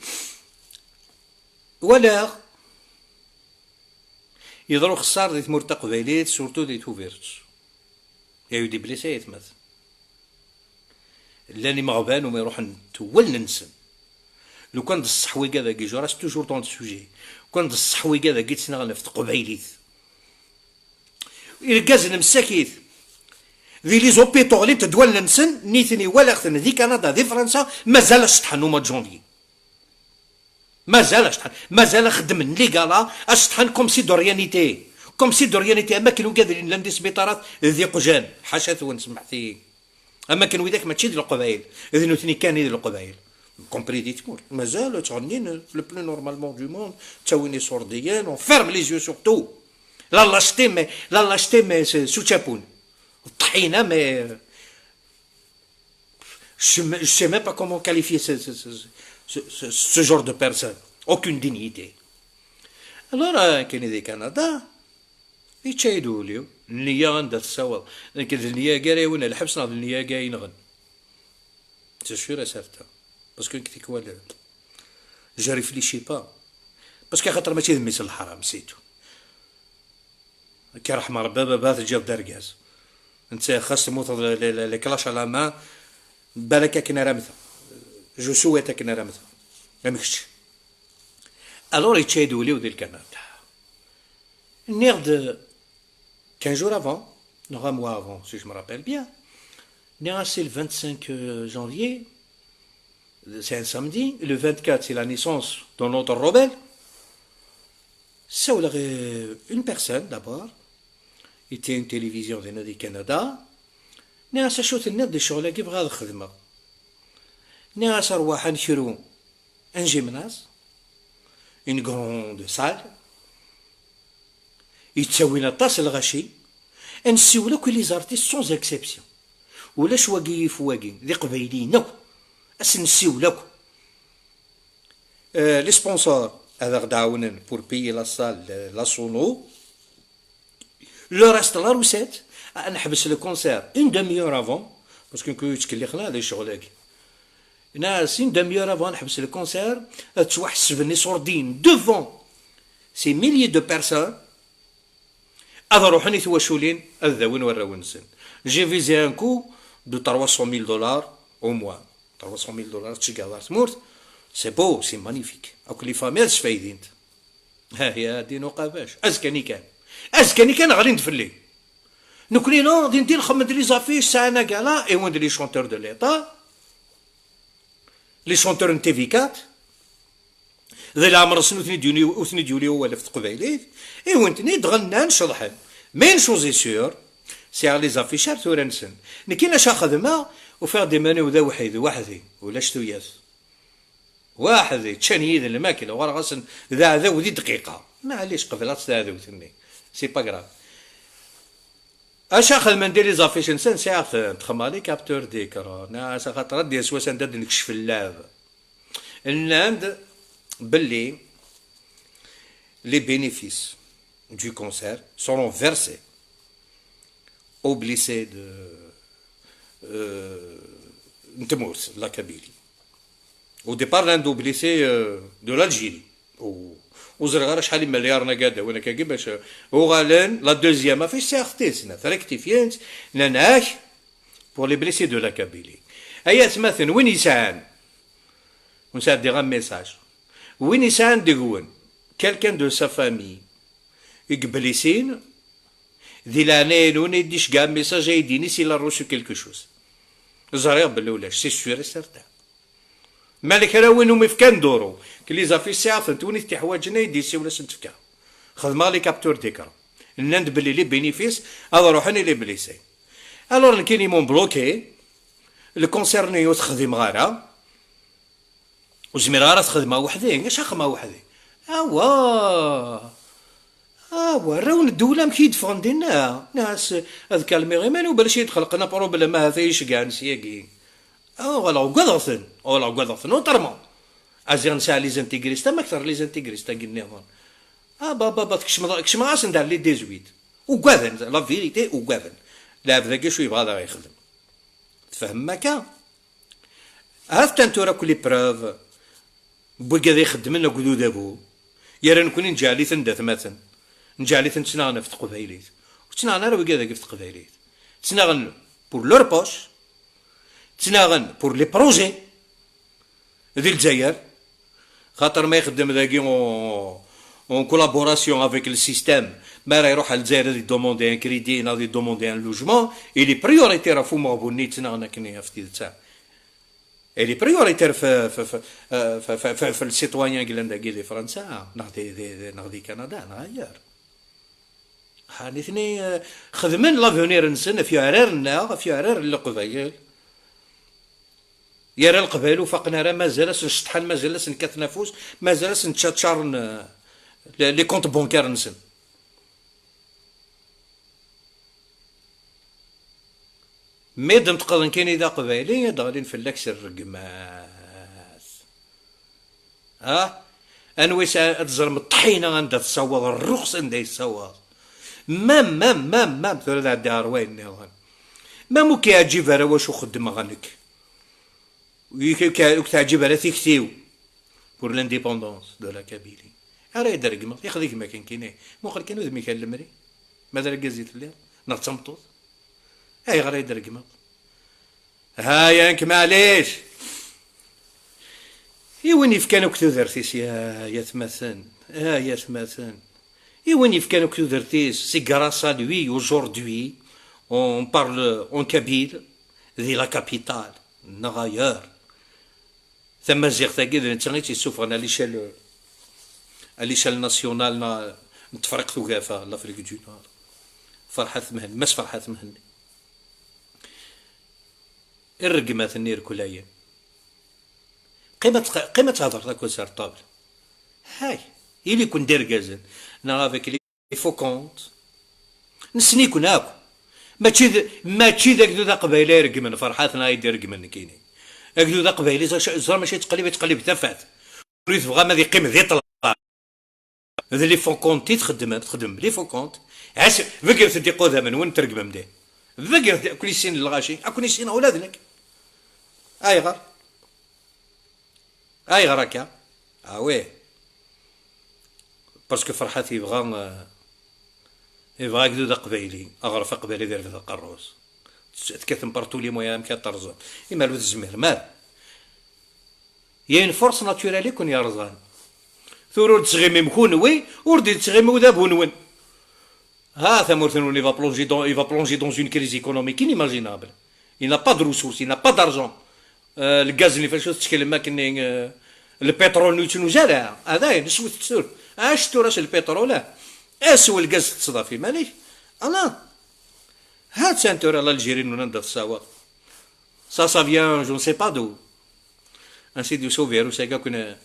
Walaɣ yeḍra uxeṣṣar di tmurt taqbaylit, surtout di Tubiret. Il y a eu des blessés, aytmat. Llan imeɣban umi ruḥen wallen-nsen. Lukan d ṣṣeḥ wigad-agi, je reste toujours dans le sujet. Lukan d ṣṣeḥ wigad-agi ttnaɣen ɣef teqbaylit. Irgazen msakit. Di les hôpitaux ɣlint-d wallen-nsen, nitni walaɣ-ten di Kanada, di Fransa, mazal ad ceṭṭḥen au mois de janvier. Mazal ad ceṭṭḥen, mazal ad xeddmen les galas, ad ceṭṭḥen comme si de rien n'était. Comme si de rien n'était, am akken wigad llan di sbiṭarat d iqjan, ḥaca-twen, semmḥet-iyi. Am akken widak mačči d Leqbayel, d nutni kan i d Leqbayel. Compris di tmurt. Mazal ttɣennin le plus normalement du monde, ttawin iṣurdiyen, on ferme les yeux sur tout. La lâcheté, mais, la lâcheté, mais c'est sous tchapon. Ṭḥina, mais, euh, je me, je sais même pas comment qualifier ce, ce, ce, ce, ce, ce genre de personne. Aucune dignité. Alors, euh, kini di Canada, yečča-yi-d wul-iw. Nniya anda tessaweḍ. Nekk d nniya-agi ara yawin lḥebs neɣ d nniya-agi ay yenɣen. C'est sûr et certain. Parce que nekk tikwal, je réfléchis pas. Parce que axaṭer mačči d mmi-s n leḥram, c'est tout. Akka ṛeḥma Rebbi, a baba teǧǧiḍ-d argaz. Netta xas tmuteḍ le, le, le, le clash à la main, balak akken ara mmteɣ. Je souhaite akken ara mmteɣ. Am kečč. Alors yečča-yi-d wul-iw di Lkanada. Nniɣ-d quinze jours avant, neɣ un mois avant, si je me rappelle bien. Nniɣ-as c'est le vingt-cinq janvier, c'est un samedi, le vingt-quatre c'est la naissance de notre rebelle. Ssawleɣ, euh, une personne d'abord, il tient une télévision dinna di Canada. Nniɣ-as acu tenniḍ di ccɣel-agi, bɣiɣ ad xedmeɣ. Nniɣ-as rwaḥ ad nekru un gymnase, une grande salle, yettawin aṭas n lɣaci, ad nessiwel akk i les artistes sans exception. Ulac wagi yif wagi, d iqbayliyen akk. Ad sen-nessiwel akk. Euh, les sponsors ad aɣ-d-ɛawnen pour payer la salle, la sono. Le reste, la recette, ad neḥbes le concert une demi-heure avant, parce que nekk ur yettkellixen ara di ccɣel-agi. Nniɣ-as une demi-heure avant ad neḥbes le concert, ad ttwaḥesben iṣurdiyen devant ces milliers de personnes, ad ruḥen i twaculin, ad dawin warraw-nsen. J'ai visé un coût de trois cent mille dollars au moins. Trois cent mille dollars, tceggeḍ ar tmurt, c'est beau, c'est magnifique. Akk les familles ad sfaydint. Ha, ya din uqabac. Azekka-nni kan. Azekka-nni kan ɣlin-d fell-i. Nekkni, non, din din xemmed les affiches, sɛan agala, et win d les chanteurs de l'État, les chanteurs n T V quatre, d leɛmer-nsen ur ten-id-yuli, ur ten-id-yuli wawal ɣef teqbaylit, et win-ten-id ɣennan, ceḍḥen. Mais une chose est sûre, Sɛiɣ les affiches ar tura-nsen. Nekki acu xedmeɣ, ufiɣ-d iman-iw d awḥid, weḥd-i, ulac tuyat. Weḥd-i, ččan yid lmakla, uɣaleɣ-asen d aɛdaw di dqiqa. Maɛlic, qebleɣ-tt teɛdawt-nni. C'est pas grave. Acu xedmen di les affiches-nsen, sɛiɣ-tent, xedmeɣ les captures d'écran. Ass axaṭer ad d-yas wass anda d-nekcef llɛeb. Nnan-d belli les bénéfices du concert seront versés aux blessés de, euh, n tmurt, la Kabylie. Au départ, nnan-d aux blessés, euh, de l'Algérie. U, ur ẓriɣ ara acḥal imelyaṛen akka d-awin akkagi bac, euh, uɣalen, la deuxième affiche, sɛiɣ-tt-id snat, rectifiant, nnan-ak, pour les blessés de la Kabylie. Ay atmaten, win yesɛan, ur sɛeddiɣ un message, win yesɛan deg-wen quelqu'un de sa famille i yeblisin, di leɛnaya-nwen, ad d-iceggeɛ message, ad yi-d-yini s'il a reçu quelque chose. Ẓriɣ belli ulac, c'est sûr et certain. Ma ala kra win umi fkan duru, que les affiches sɛiɣ-tent, win i t-iḥwaǧen ad yi-d-yessiwel, ad sen-t-fkeɣ. Xedmeɣ les captures d'écran. Nnan-d belli les bénéfices ad ruḥen i les blessés. Alors nekkini m'ont bloqué, le concert-nni ur t-xdimeɣ ara, ur zmireɣ ara ad t-xedmeɣ weḥd-i, acu xedmeɣ weḥd-i? Awa! Awa, arraw n ddewla amek i yi-d-ffɣen dinna? Nas, ad kalmiɣ iman-iw, balac i yi-d-xelqen aproblème, ahat ay iceggɛen syagi. Ah, uɣaleɣ ugadeɣ-ten, uɣaleɣ ugadeɣ-ten, autrement. Aziɣ nesɛa les intégristes, am akter les intégristes-agi nniḍen. Ah, ba, ba, ba, tkecmeḍ, kecmeɣ-asen-d ar les dix-huit. Ugaden, la vérité, ugaden. Lɛebd-agi acu yebɣa ad aɣ-yexdem? Tfehmem akka? Ahat kan tura akk les preuves n wigad ixeddmen akked udabu, yerra nekkni nǧeɛl-iten d atmaten, nǧeɛl-iten ttnaɣen ɣef teqbaylit. Ur ttnaɣen ara wigad ɣef teqbaylit. Ttnaɣen pour leur poche, ttnaɣen pour les projets di Lezzayer. Xaṭer ma ixeddem dagi en, en collaboration avec le système, mi ara iruḥ ar Lezzayer ad idemande un crédit neɣ ad idemande un logement, il est prioritaire ɣef umeɣbun-nni yettnaɣen akken ɣef tidet-a. Il est prioritaire f, f, f, f, f, f, f le citoyen yellan dagi di Fransa, neɣ di, di, di, neɣ di Kanada, neɣ ailleurs. Ha, nitni, eh, xedmen l'avenir-nsen ɣef uɛrar-nneɣ, ɣef uɛrar n Leqbayel. Yerra Leqbayel ur faqen ara, mazal asen-ceṭṭḥen, mazal asen-kkaten afus, mazal asen-ččaččaren, eh, les, les comptes bancaires-nsen. Mi d-neṭqeḍ nekkini d aqbayli, ad d-ɣlin fell-ak s rregmat. Ah? Anwa yesɛa, ad teẓrem ṭḥina anda tessawaḍ, rruxs anda yessawaḍ. Mam, mam, mam, mam, tura ad ɛeddiɣ ɣer wayen nniḍen. Mam ur k-yeɛǧib ara wacu xeddmeɣ nekk. Ur k-, ur k-, ur k-teɛǧib ara tikti-w pour l'indépendance de la Kabylie. Ara yi-d-tregmeḍ, yexdi gma-k nekkini. Muqel kan udem-ik ar lemri. Ma d argaz i telliḍ, neɣ d tameṭṭut. Ayɣer ay d-tregmeḍ? Ha, yank, maɛlic. I win yefkan akk tudert-is, ya, yatmaten, ah, yatmaten. I win yefkan akk tudert-is, c'est grâce à lui, aujourd'hui, on parle en kabyle, di la capitale, neɣ ailleurs. Tamaziɣt-agi d netta i tt-yessufɣen à l'échelle, à l'échelle nationale, n, n Tefriqt Ugafa, l'Afrique du Nord. Ferḥat Mhenni, Mass Ferḥat Mhenni. Irregmat-nni irkulayen. Qqim ad tq-, qqim ad thedreḍ akked Serṭabl. Hay, ili-ken d irgazen. Neɣ avec les faux comptes. Nessen-iken akk. Mačči d, mačči d agdud aqbayli ay ireggmen, Ferḥat, neɣ ay d-ireggmen nekkini. Agdud aqbayli, ẓer, ẓer mačči yettqellib, yettqellib tafat. Ur tebɣam ad yeqqim di ṭṭlam. D les faux comptes i txeddmem, txeddmem les faux comptes. Ɛas, begret-d iqudam-nwen, tregmem din. Begret-d, ad ken-issinen lɣaci, ad ken-issinen ula d nekk. Ayɣer? Ayɣer akka? Ah oui. Parce que Ferḥat yebɣa, euh, yebɣa agdud aqbayli, aɣref aqbayli ad irfed aqerru-s. Tekkatem partout les moyens amek ad terẓem. Imal ur tezmirem ara. Il y a une force naturelle i ken-yerẓan. Tura ur d-tettɣimim kunwi, ur d-yettɣimi udabu-nwen. Ha, tamurt-nwen, il va plonger dans, il va plonger dans une crise économique inimaginable. Il n'a pas de ressources, il n'a pas d'argent. Euh, le gaz-nni f acu tetteklem akken, euh, le pétrole ur yettnuzu ara. Hada, neswet tura. Acu tura s le pétrole? Ass n lgaz teṭṭseḍ ɣef iman-ik. Ala. Ha-tt-an tura l'Algérie-nwen anda tessawaḍ. Ça, ça vient, je ne sais pas d'où. Ainsi de sauver, u saga kun,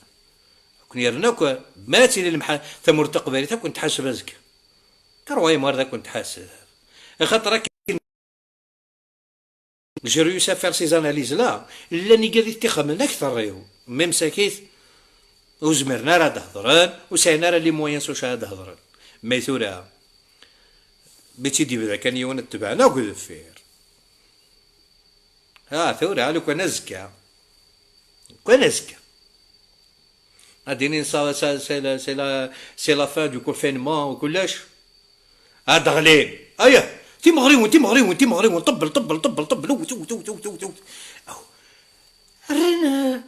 kun yerna akk, ma ad tili lemḥa-, tamurt taqbaylit, ad kun-tḥaseb azekka. Croyez-moi, ad kun-tḥaseb. Axaṭer akken j'ai réussi à faire ces analyses-là, llan igad i t-ixemmen akter-iw. Même sakit, ur zmiren ara ad hedren, ur sɛin ara les moyens s wacu ad hedren. Mais tura, mi tt-id-yebda kan yiwen ad tebɛen akk deffir. Ah, tura, lukan azekka. Lukan azekka. Ad d-inin ça, ça, c'est la, c'est la, c'est la fin du confinement u kullec. Ad d-ɣlin. Aya, timeɣriwin, timeɣriwin, timeɣriwin, ṭebbel, ṭebbel, ṭebbel, ṭebbel, wwet, wwet, wwet, wwet, wwet, wwet. Aw. Rran, euh,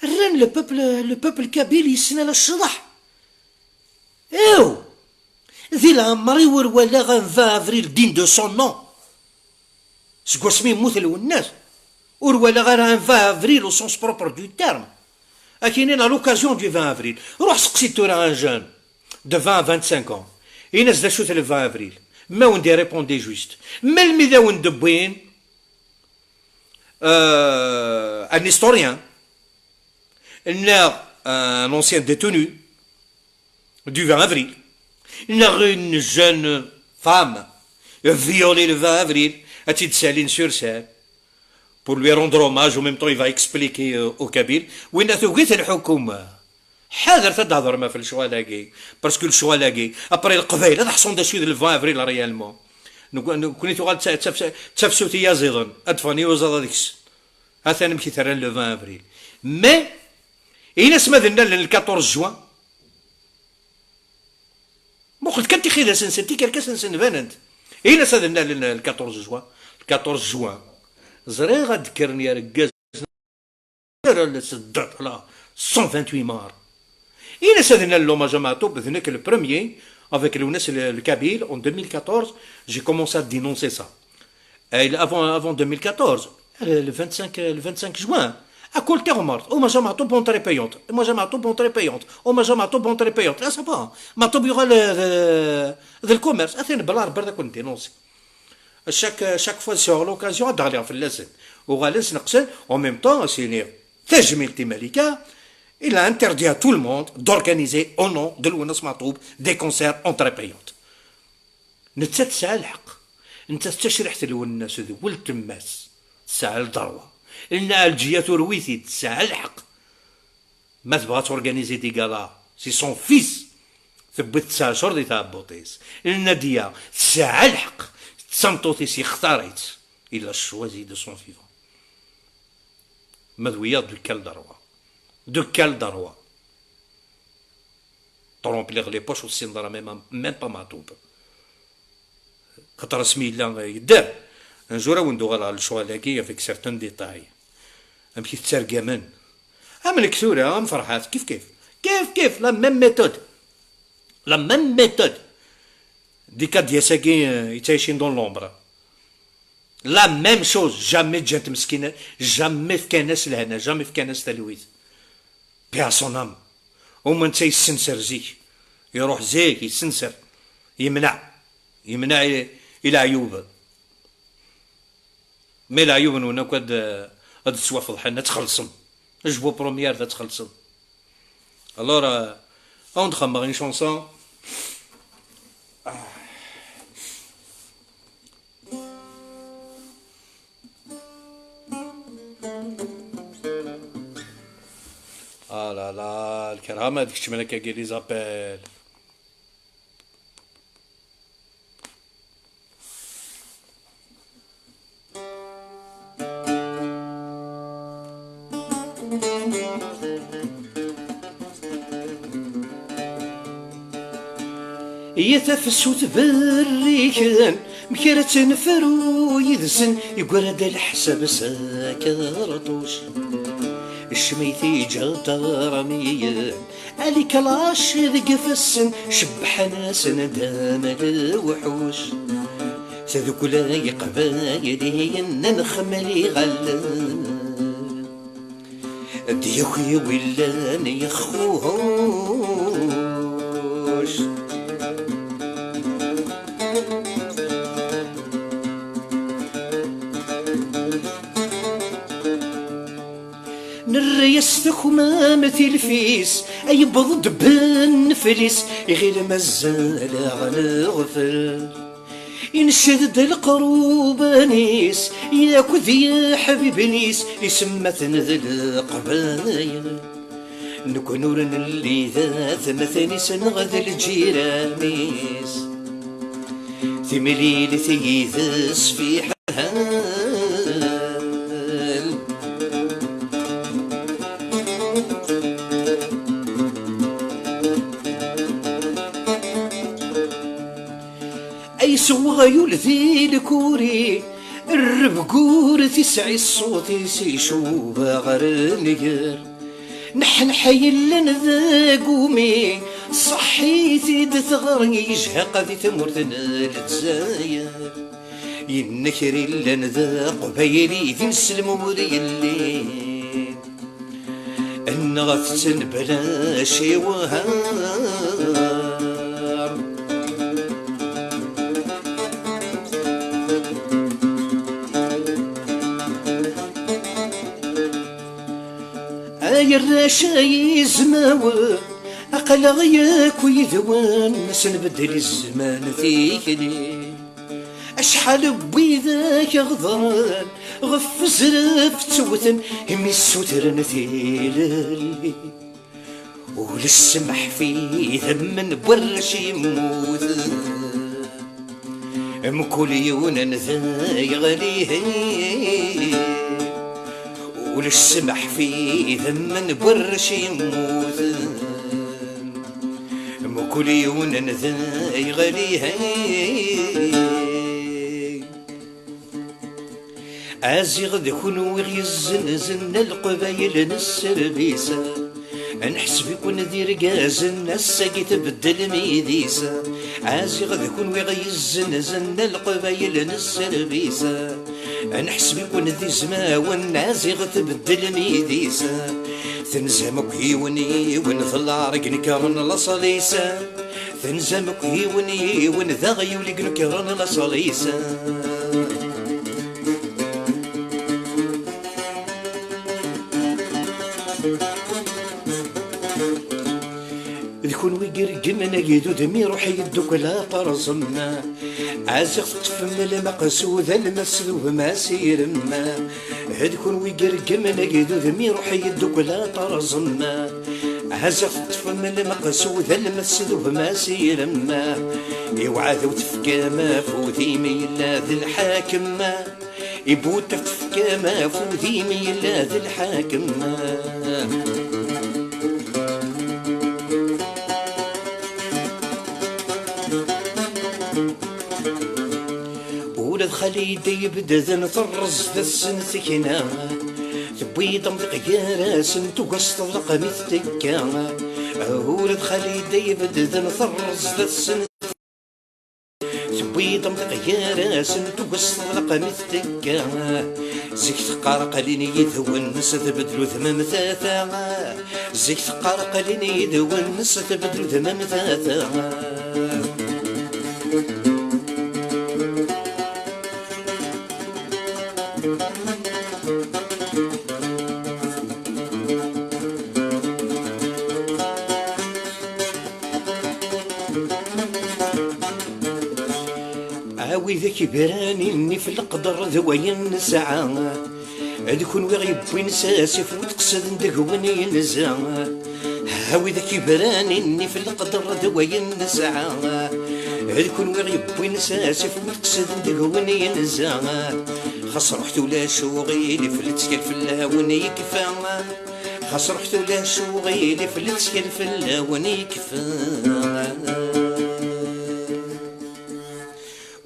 rran le peuple, le peuple kabyle yessen ala ccḍeḥ. Ew! Di leɛmer-iw ur walaɣ un vingt avril digne de son nom. Seg wasmi yemmut Lwennas, ur walaɣ ara un vingt avril au sens propre du terme. Akini à l'occasion du vingt avril. Ruḥ seqsi tura un jeune de vingt à vingt-cinq ans. Ini-as d acu-t le vingt avril. Ma wen-d-irépondé juste. Melmi d awen-d-wwin, euh, un historien, neɣ un ancien détenu du vingt avril, neɣ une jeune femme violée le vingt avril, ad tt-id-ssalin sur scène pour lui rendre hommage, en même temps il va expliquer, euh, aux Kabyles. Winna tugi-t lḥukuma. Ḥadret ad d-thedrem ɣef lecɣal-agi, parce que lecɣal-agi, après Leqbayel ad ḥṣun d acu i d le vingt avril réellement. Nek-, nekkni tuɣal d ta-, d taf-, d tafsut i yaziḍen, ad d-ffɣen i uẓaḍ ad ksen. Atan amek i t-rran le vingt avril. Mais, ini-as ma d nna le quatorze juin. Muqel kan tixidas-nsen, tikerkas-nsen banent. Ini-as ad nna le quatorze juin. Le quatorze juin. Ẓriɣ ad d-kkren yergazen ara la s-, la cent vingt-huit mars. Ini-as ad nna l'hommage à Maɛtub, d nekk le premier, avec Lwennas le, le Kabyle, en deux mille quatorze, j'ai commencé à dénoncer ça. Et avant, avant deux mille quatorze, le, le vingt-cinq, le vingt-cinq juin, à Colter Mart, hommage à Maɛtub, entrée payante, hommage à Maɛtub, entrée payante, hommage à Maɛtub, entrée payante. Là, ça va. Maɛtub yuɣal, euh, d, d le commerce. Atan bla rebbi ad kun-dénoncer. Chaque, chaque fois sɛiɣ l'occasion ad d-ɣliɣ fell-asen. Uɣalen sneqsen, en même temps, ad s-iniɣ tajmilt i Malika, il a interdit à tout le monde d'organiser au nom de Lwennas Maɛtub des concerts entrée payante. Nettat tesɛa lḥeqq. Nettat d tacriḥt n Lwennas d weltma-s. Tesɛa lderwa. Lna Ɛelǧiya turew-it-id, tesɛa lḥeqq. Ma tebɣa ad torganiser des galas, c'est son fils. Tewwi-t tesɛa cur di tɛebbuṭ-is. Lna Diya tesɛa lḥeqq. D tameṭṭut-is, yextar-itt. Il a choisi de son vivant. Ma d wiyaḍ, de quel droit? De quel droit? Tremplir les poches, ur tessineḍ ara même, même pas Maɛtub. Xaṭer asmi yella yedder. Un jour ad wen-d-uɣaleɣ lecɣal-agi avec certains détails. Amek i tettargamen. Am nekk tura, am Ferḥat, kif kif. Kif kif, la même méthode. La même méthode. Di Kadias-agi, euh, yettɛicin dans l'ombre. La même chose, jamais ǧǧan-t meskin, jamais fkan-as lehna, jamais fkan-as talwit. Paix à son âme. Uma netta yessenser zik. Iruḥ zik, yessenser. Yemneɛ. Yemneɛ i, i leɛyub. Mais leɛyub-nwen akk ad, ad ttwafeḍḥen, ad txellṣem. Je vous promets ad txellṣem. Alors, euh, ad wen-d-xemmeɣ une chanson. Ah là là, lkerha ma ad keččmen akkagi les appels. Ya tafsut berriken, mkir ad tenfru yid-sen, yeggra-d leḥsab s akerṭuc. Ccmit iǧadarmiyen, ali klac deg ifassen, cebbḥen-asen-d am lewḥuc. Tdukla iqbayliyen, nexmel iɣallen. Ad d-yaki willan yexxuhuc. Akmam tilfis, ay yewweḍ-d Ben Flis, iɣil mazal aɣ-neɣfel. Inecced-d leqruban-is, yakk d yeḥbiben-is, isemma-ten d Leqbayel. Nekni ur nelli d atmaten-is neɣ d lǧiran-is. Timlilit yid-s fiḥel. Ay s weɣyul di lkuri, rrebgur tisɛi ṣṣut-is icuba ɣer nnger. Neḥneḥ yellan d agumi, ṣṣaḥit-id teɣri, yejhaq di tmurt n Lezzayer. Yenna kra yellan d aqbayli, d ineslem ur yelli. Nɣet-ten bla ciwham. Ay arrac ay izmawen, aql-aɣ yakk yid-wen, nesnbeddel i zzman tikli. Acḥal n widak ɣedren ɣef uzref ttewten, imi ssutren tilelli. Ulac ssmaḥ f idammen n warrac yemmuten. Mkul yiwen n da yeɣli. Ulac ssmaḥ f idammen n warrac yemmuten. Mkul yiwen n da yeɣli. Aziɣ d kunwi ɣ-yezzenzen a Leqbayel n sserbis. Nḥesb-iken d irgazen, ass-agi tbeddlem idis. Aziɣ d kunwi ɣ-yezzenzen a Leqbayel n sserbis. Nḥesb-iken d izmawen, aziɣ tbeddlem idis. Tenzam akk yiwen yiwen, d lɛar i inekkren laṣel-is. Tenzam akk yiwen yiwen, d aɣyul i inekkren laṣel-is. D kunwi i ireggmen agdud mi iruḥ yeddukkel aṭerẓem. Aziɣ teṭṭfem lmeqsud, almas d ugmas irem. D kunwi i ireggmen agdud mi iruḥ yeddukkel aṭerẓem. Aziɣ teṭṭfem lmeqsud, almas d ugmas irem. I uɛdaw tefkam afud imi yella d lḥakem. I Buṭṭef tefkam afud imi yella d lḥakem. Ula d Xalida yebdeden terreẓ d assen tekna. Tewwi-d amḍiq gar-asen, tuga s teḍleq mi tettekka. Ula d Xalida yebdeden terreẓ d assen. Tewwi-d amḍiq gar-asen, tuga s teḍleq mi tettekka. Zik teqqar aql-in yid-wen, s tbeddel udem am tata. Zik teqqar aql-in yid-wen, s tbeddel udem am tata. A widak ibranin f leqder d wayen nesɛa, d kunwi ɣ-yewwin s asif ur d-qesden deg-wen yenza. A widak ibranin f leqder d wayen nesɛa, d kunwi ɣ-yewwin s asif ur d-qesden deg-wen yenza. Xas ruḥet ulac uɣilif, lettkal fell-awen yekfa. Xas ruḥet ulac uɣilif, lettkal fell-awen yekfa.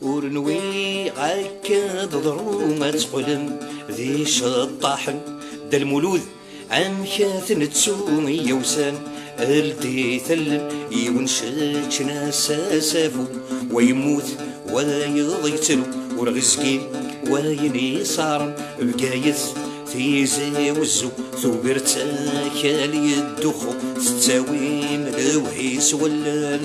Ur nwiɣ akka d-ḍru ad teqqlem d iceṭṭaḥen. Dda Lmulud, amek ad t-nettu i yawsan? Ldi-t allen, yiwen ceččen-as asafu, wa yemmut, wayeḍ yettru, ur ɣ-izgil wayen isaren. Bgayet, Tizi Wezzu, Tubiret, akal yedduxxu, tettawim lewhi s wallen.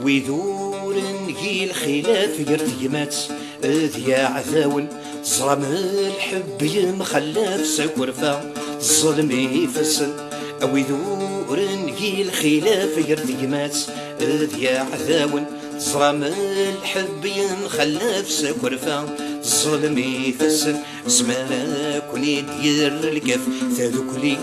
Wid ur ngi lxilaf Gar tegmat d yiɛdawen, teẓram lḥebb yemxallaf s akerfa, teẓẓlem ifassen a wid ur ngi lxilaf. Gar tegmat d yiɛdawen, teẓram lḥebb yemxallaf s akerfa, teẓẓlem ifassen. Zmer ad ken-id-yerr lkaf, tadukli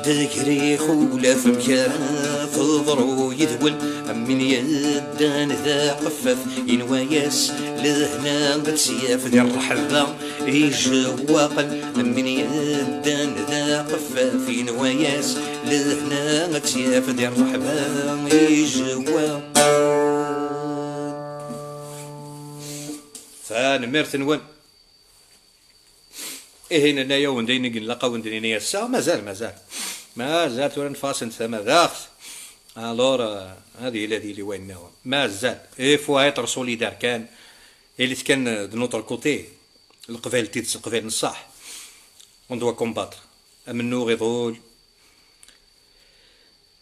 d-gri xulaf. Amek ara teḍru yid-wen? Am win yeddan d aqeffaf, yenwa-yas lehna ad tt-yaf di rreḥba ijewwaqen. Am win yeddan d aqeffaf, yenwa-yas lehna ad tt-yaf di rreḥba ijewwaqen. Tanemmirt-nwen. Ihi, nenna-yawen-d ayen i ilaq a wen-d-nini ass-a, mazal, mazal. Mazal tura neffeɣ-asen-d tamadaɣt. Alors, euh, ad yili, ad yili wayen nniḍen. Mazal. Il faut être solidaire kan. Ilit kan, euh, de notre côté. Leqbayel n tidet, leqbayel n ṣṣeḥ. On doit combattre. Amennuɣ iḍul.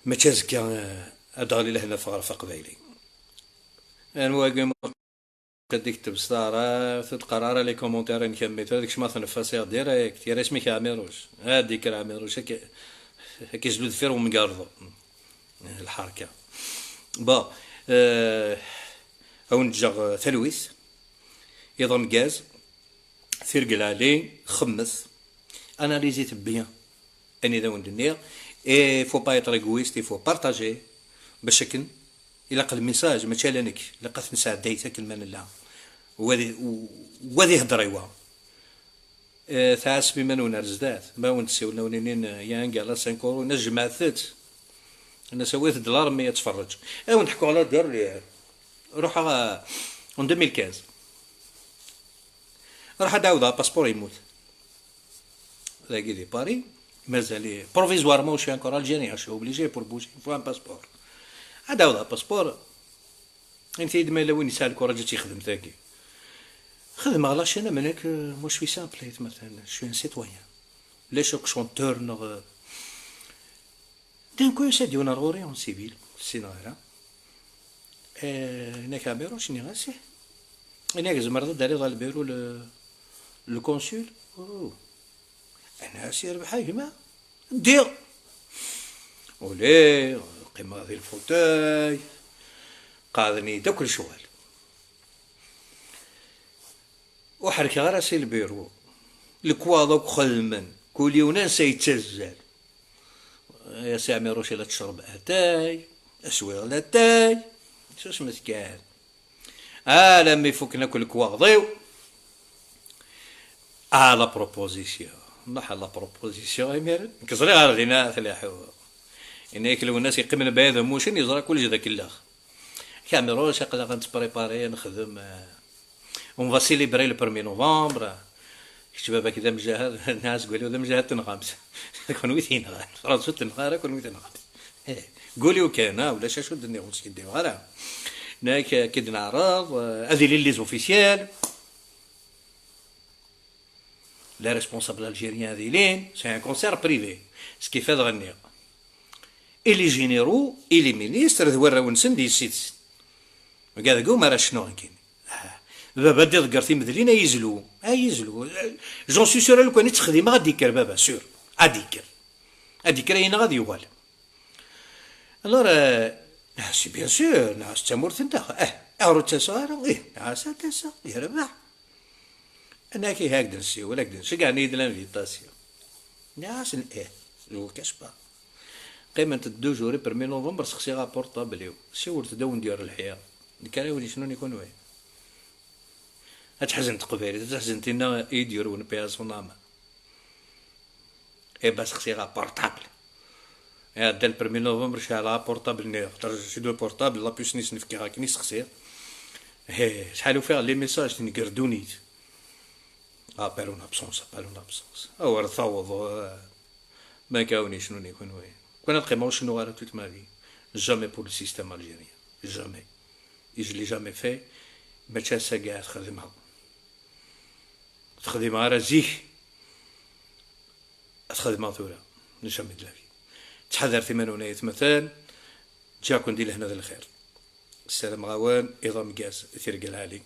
Mačči azekka, euh, ad d-ɣli lehna ɣef aqbayli. Anwa-agi Ad d-ikteb s taɛrabt, ur d-qqar ara les commentaires-inek am mitra, deg-s ma tneffasiḍ direct, yerra isem-ik Ɛmiruc. Ad d-ikker Ɛmiruc, ad k-, ad k-izlu deffir umgarḍu. Lḥerka. Bon, euh, a wen-ǧǧeɣ, euh, talwit, iḍ ameggaz, tirga lɛali, xemmet, analyse-it bien. Anida wen-d-nniɣ, il faut pas être égoïste, il faut partager, bac akken ilaq lmissage, mačči ala nekk, ilaq ad t-nesɛedday akken ma nella. Wa di, wa di hedder i wa. Eh, tɛasem iman-nwen ar zdat, ma wen-d-ssiwlen a wen-inin, eh, ya anga la cinq euros, na jemɛet-tt, na sawit-d l'armée ad tferreǧ. A wen-d-ḥkuɣ la guerre, ruḥeɣ, eh, en deux mille quinze. Ruḥ ad d-ɛawdeɣ apaspuṛ yemmut. Dagi di Paris, mazal-i provisoirement, je suis encore algérien, je suis obligé pour bouger, il faut un passeport. Ad d-ɛawdeɣ apaspuṛ, init-iyi-d ma yella win yesɛa lkuṛaǧ ad tt-yexdem tagi. Xedmeɣ la chaîne am nekk, euh, moi je suis simple, مثلا, je suis un citoyen. Ulac akk chanteur neɣ, euh, d'un coup, yusa-d yiwen ar ɣur-i en civil, ur ssineɣ ara. Eh, yenna-k Ɛmiruc, nniɣ-as ih. Yenna-k tzemreḍ ad d-taliḍ ɣer lbiru le, le consul? Oh. Yenna-as yerbeḥ a gma. Ddiɣ. Uliɣ, qqimeɣ di lfutay. Qeɛden-iyi-d akk lecɣal. Ur ḥerkeɣ ara si lbiru. Lekwaɣeḍ akk xedmen, kul yiwen ansa yettazzal. A Si Ɛmiruc, la tecreḍ atay, a swiɣ latay, susmet kan. Alammi fukken akk lekwaɣeḍ-iw. Ah, la proposition. Nruḥ ɣer la proposition imiren. Nekk ẓriɣ ar dinna tleḥḥu. Yenna-yak Lwennas yeqqim mebɛid umucen, yeẓra kullec d akellex. Ak Ɛmiruc, aql-aɣ ad nettprépari, ad nexdem, euh, on va célébrer le premier novembre. Kečč baba-k d amjahed, nniɣ-as Guli d amjahed, tenɣam-t. Kenwi tenɣam. Fransu tenɣa ara, kenwi tenɣam-t. Eh, Guli kan, ah, ulac acu d-nniɣ, ur skiddibeɣ ara. Nekk, eh, ki d-neɛreḍ, eh, ad ilin les officiels. Les responsables algériens ad ilin, c'est un concert privé. Ce qui fait ad ɣenniɣ. Et les généraux, et les ministres, d warraw-nsen d yessi-tsen. Wigad deg umar acnu nekkini. Ah, baba ad d-iḍegger timedlin, ay izlu, ay izlu. J'en suis sûr, lukan i tt-xdimeɣ, ad d-ikker baba, sûr. Ad d-ikker. Ad d-ikker, ay-neɣ ad yuɣal. Alors, euh, ah, c'est bien sûr, neɣ s tamurt-nteɣ. Eh, aɣer ur ttaseɣ ara? Ih, neɣ s ad d-aseɣ, yerbeḥ. Nekk ihi ak-d-nsiwel, ak-d-nceggeɛ-iyi-d l'invitation. Nniɣ-asen ih, je vous cache pas. Qqiment-d deux jours i premier novembre, sexsiɣ aportable-iw. Siwlet-d a wen-d-yerr lḥir. Nekk ara wen-yecnun i kunwi. Ad teḥzen teqbaylit, ad teḥzen tinna i yi-d-yurwen paix à son âme. Eh ben, sexsiɣ aportable. Iɛedda le premier novembre, ceɛleɣ aportable-nni, xaṭer j'ai deux portables, la puce-nni s-n-fkiɣ akken i sexsiɣ. Eh, acḥal ufiɣ les messages, tenger ddunit. Appel en absence, appel en absence. Awer taweḍ, eh, ma akka wen-yecnun i kunwi. Kan ad qqimeɣ ur cennuɣ ara toute ma vie. Jamais pour le système algérien. Jamais. Et je l'ai jamais fait. Mačči ass-agi ad xedmeɣ. Ur t-xdimeɣ ara zik. Ad t-xedmeɣ tura. Jamais de la vie. Ttḥadaret iman-nwen ay atmaten. Ǧǧiɣ-ken di lehna d lxir. Ssarameɣ-awen iḍ ameggaz, tirga lɛali.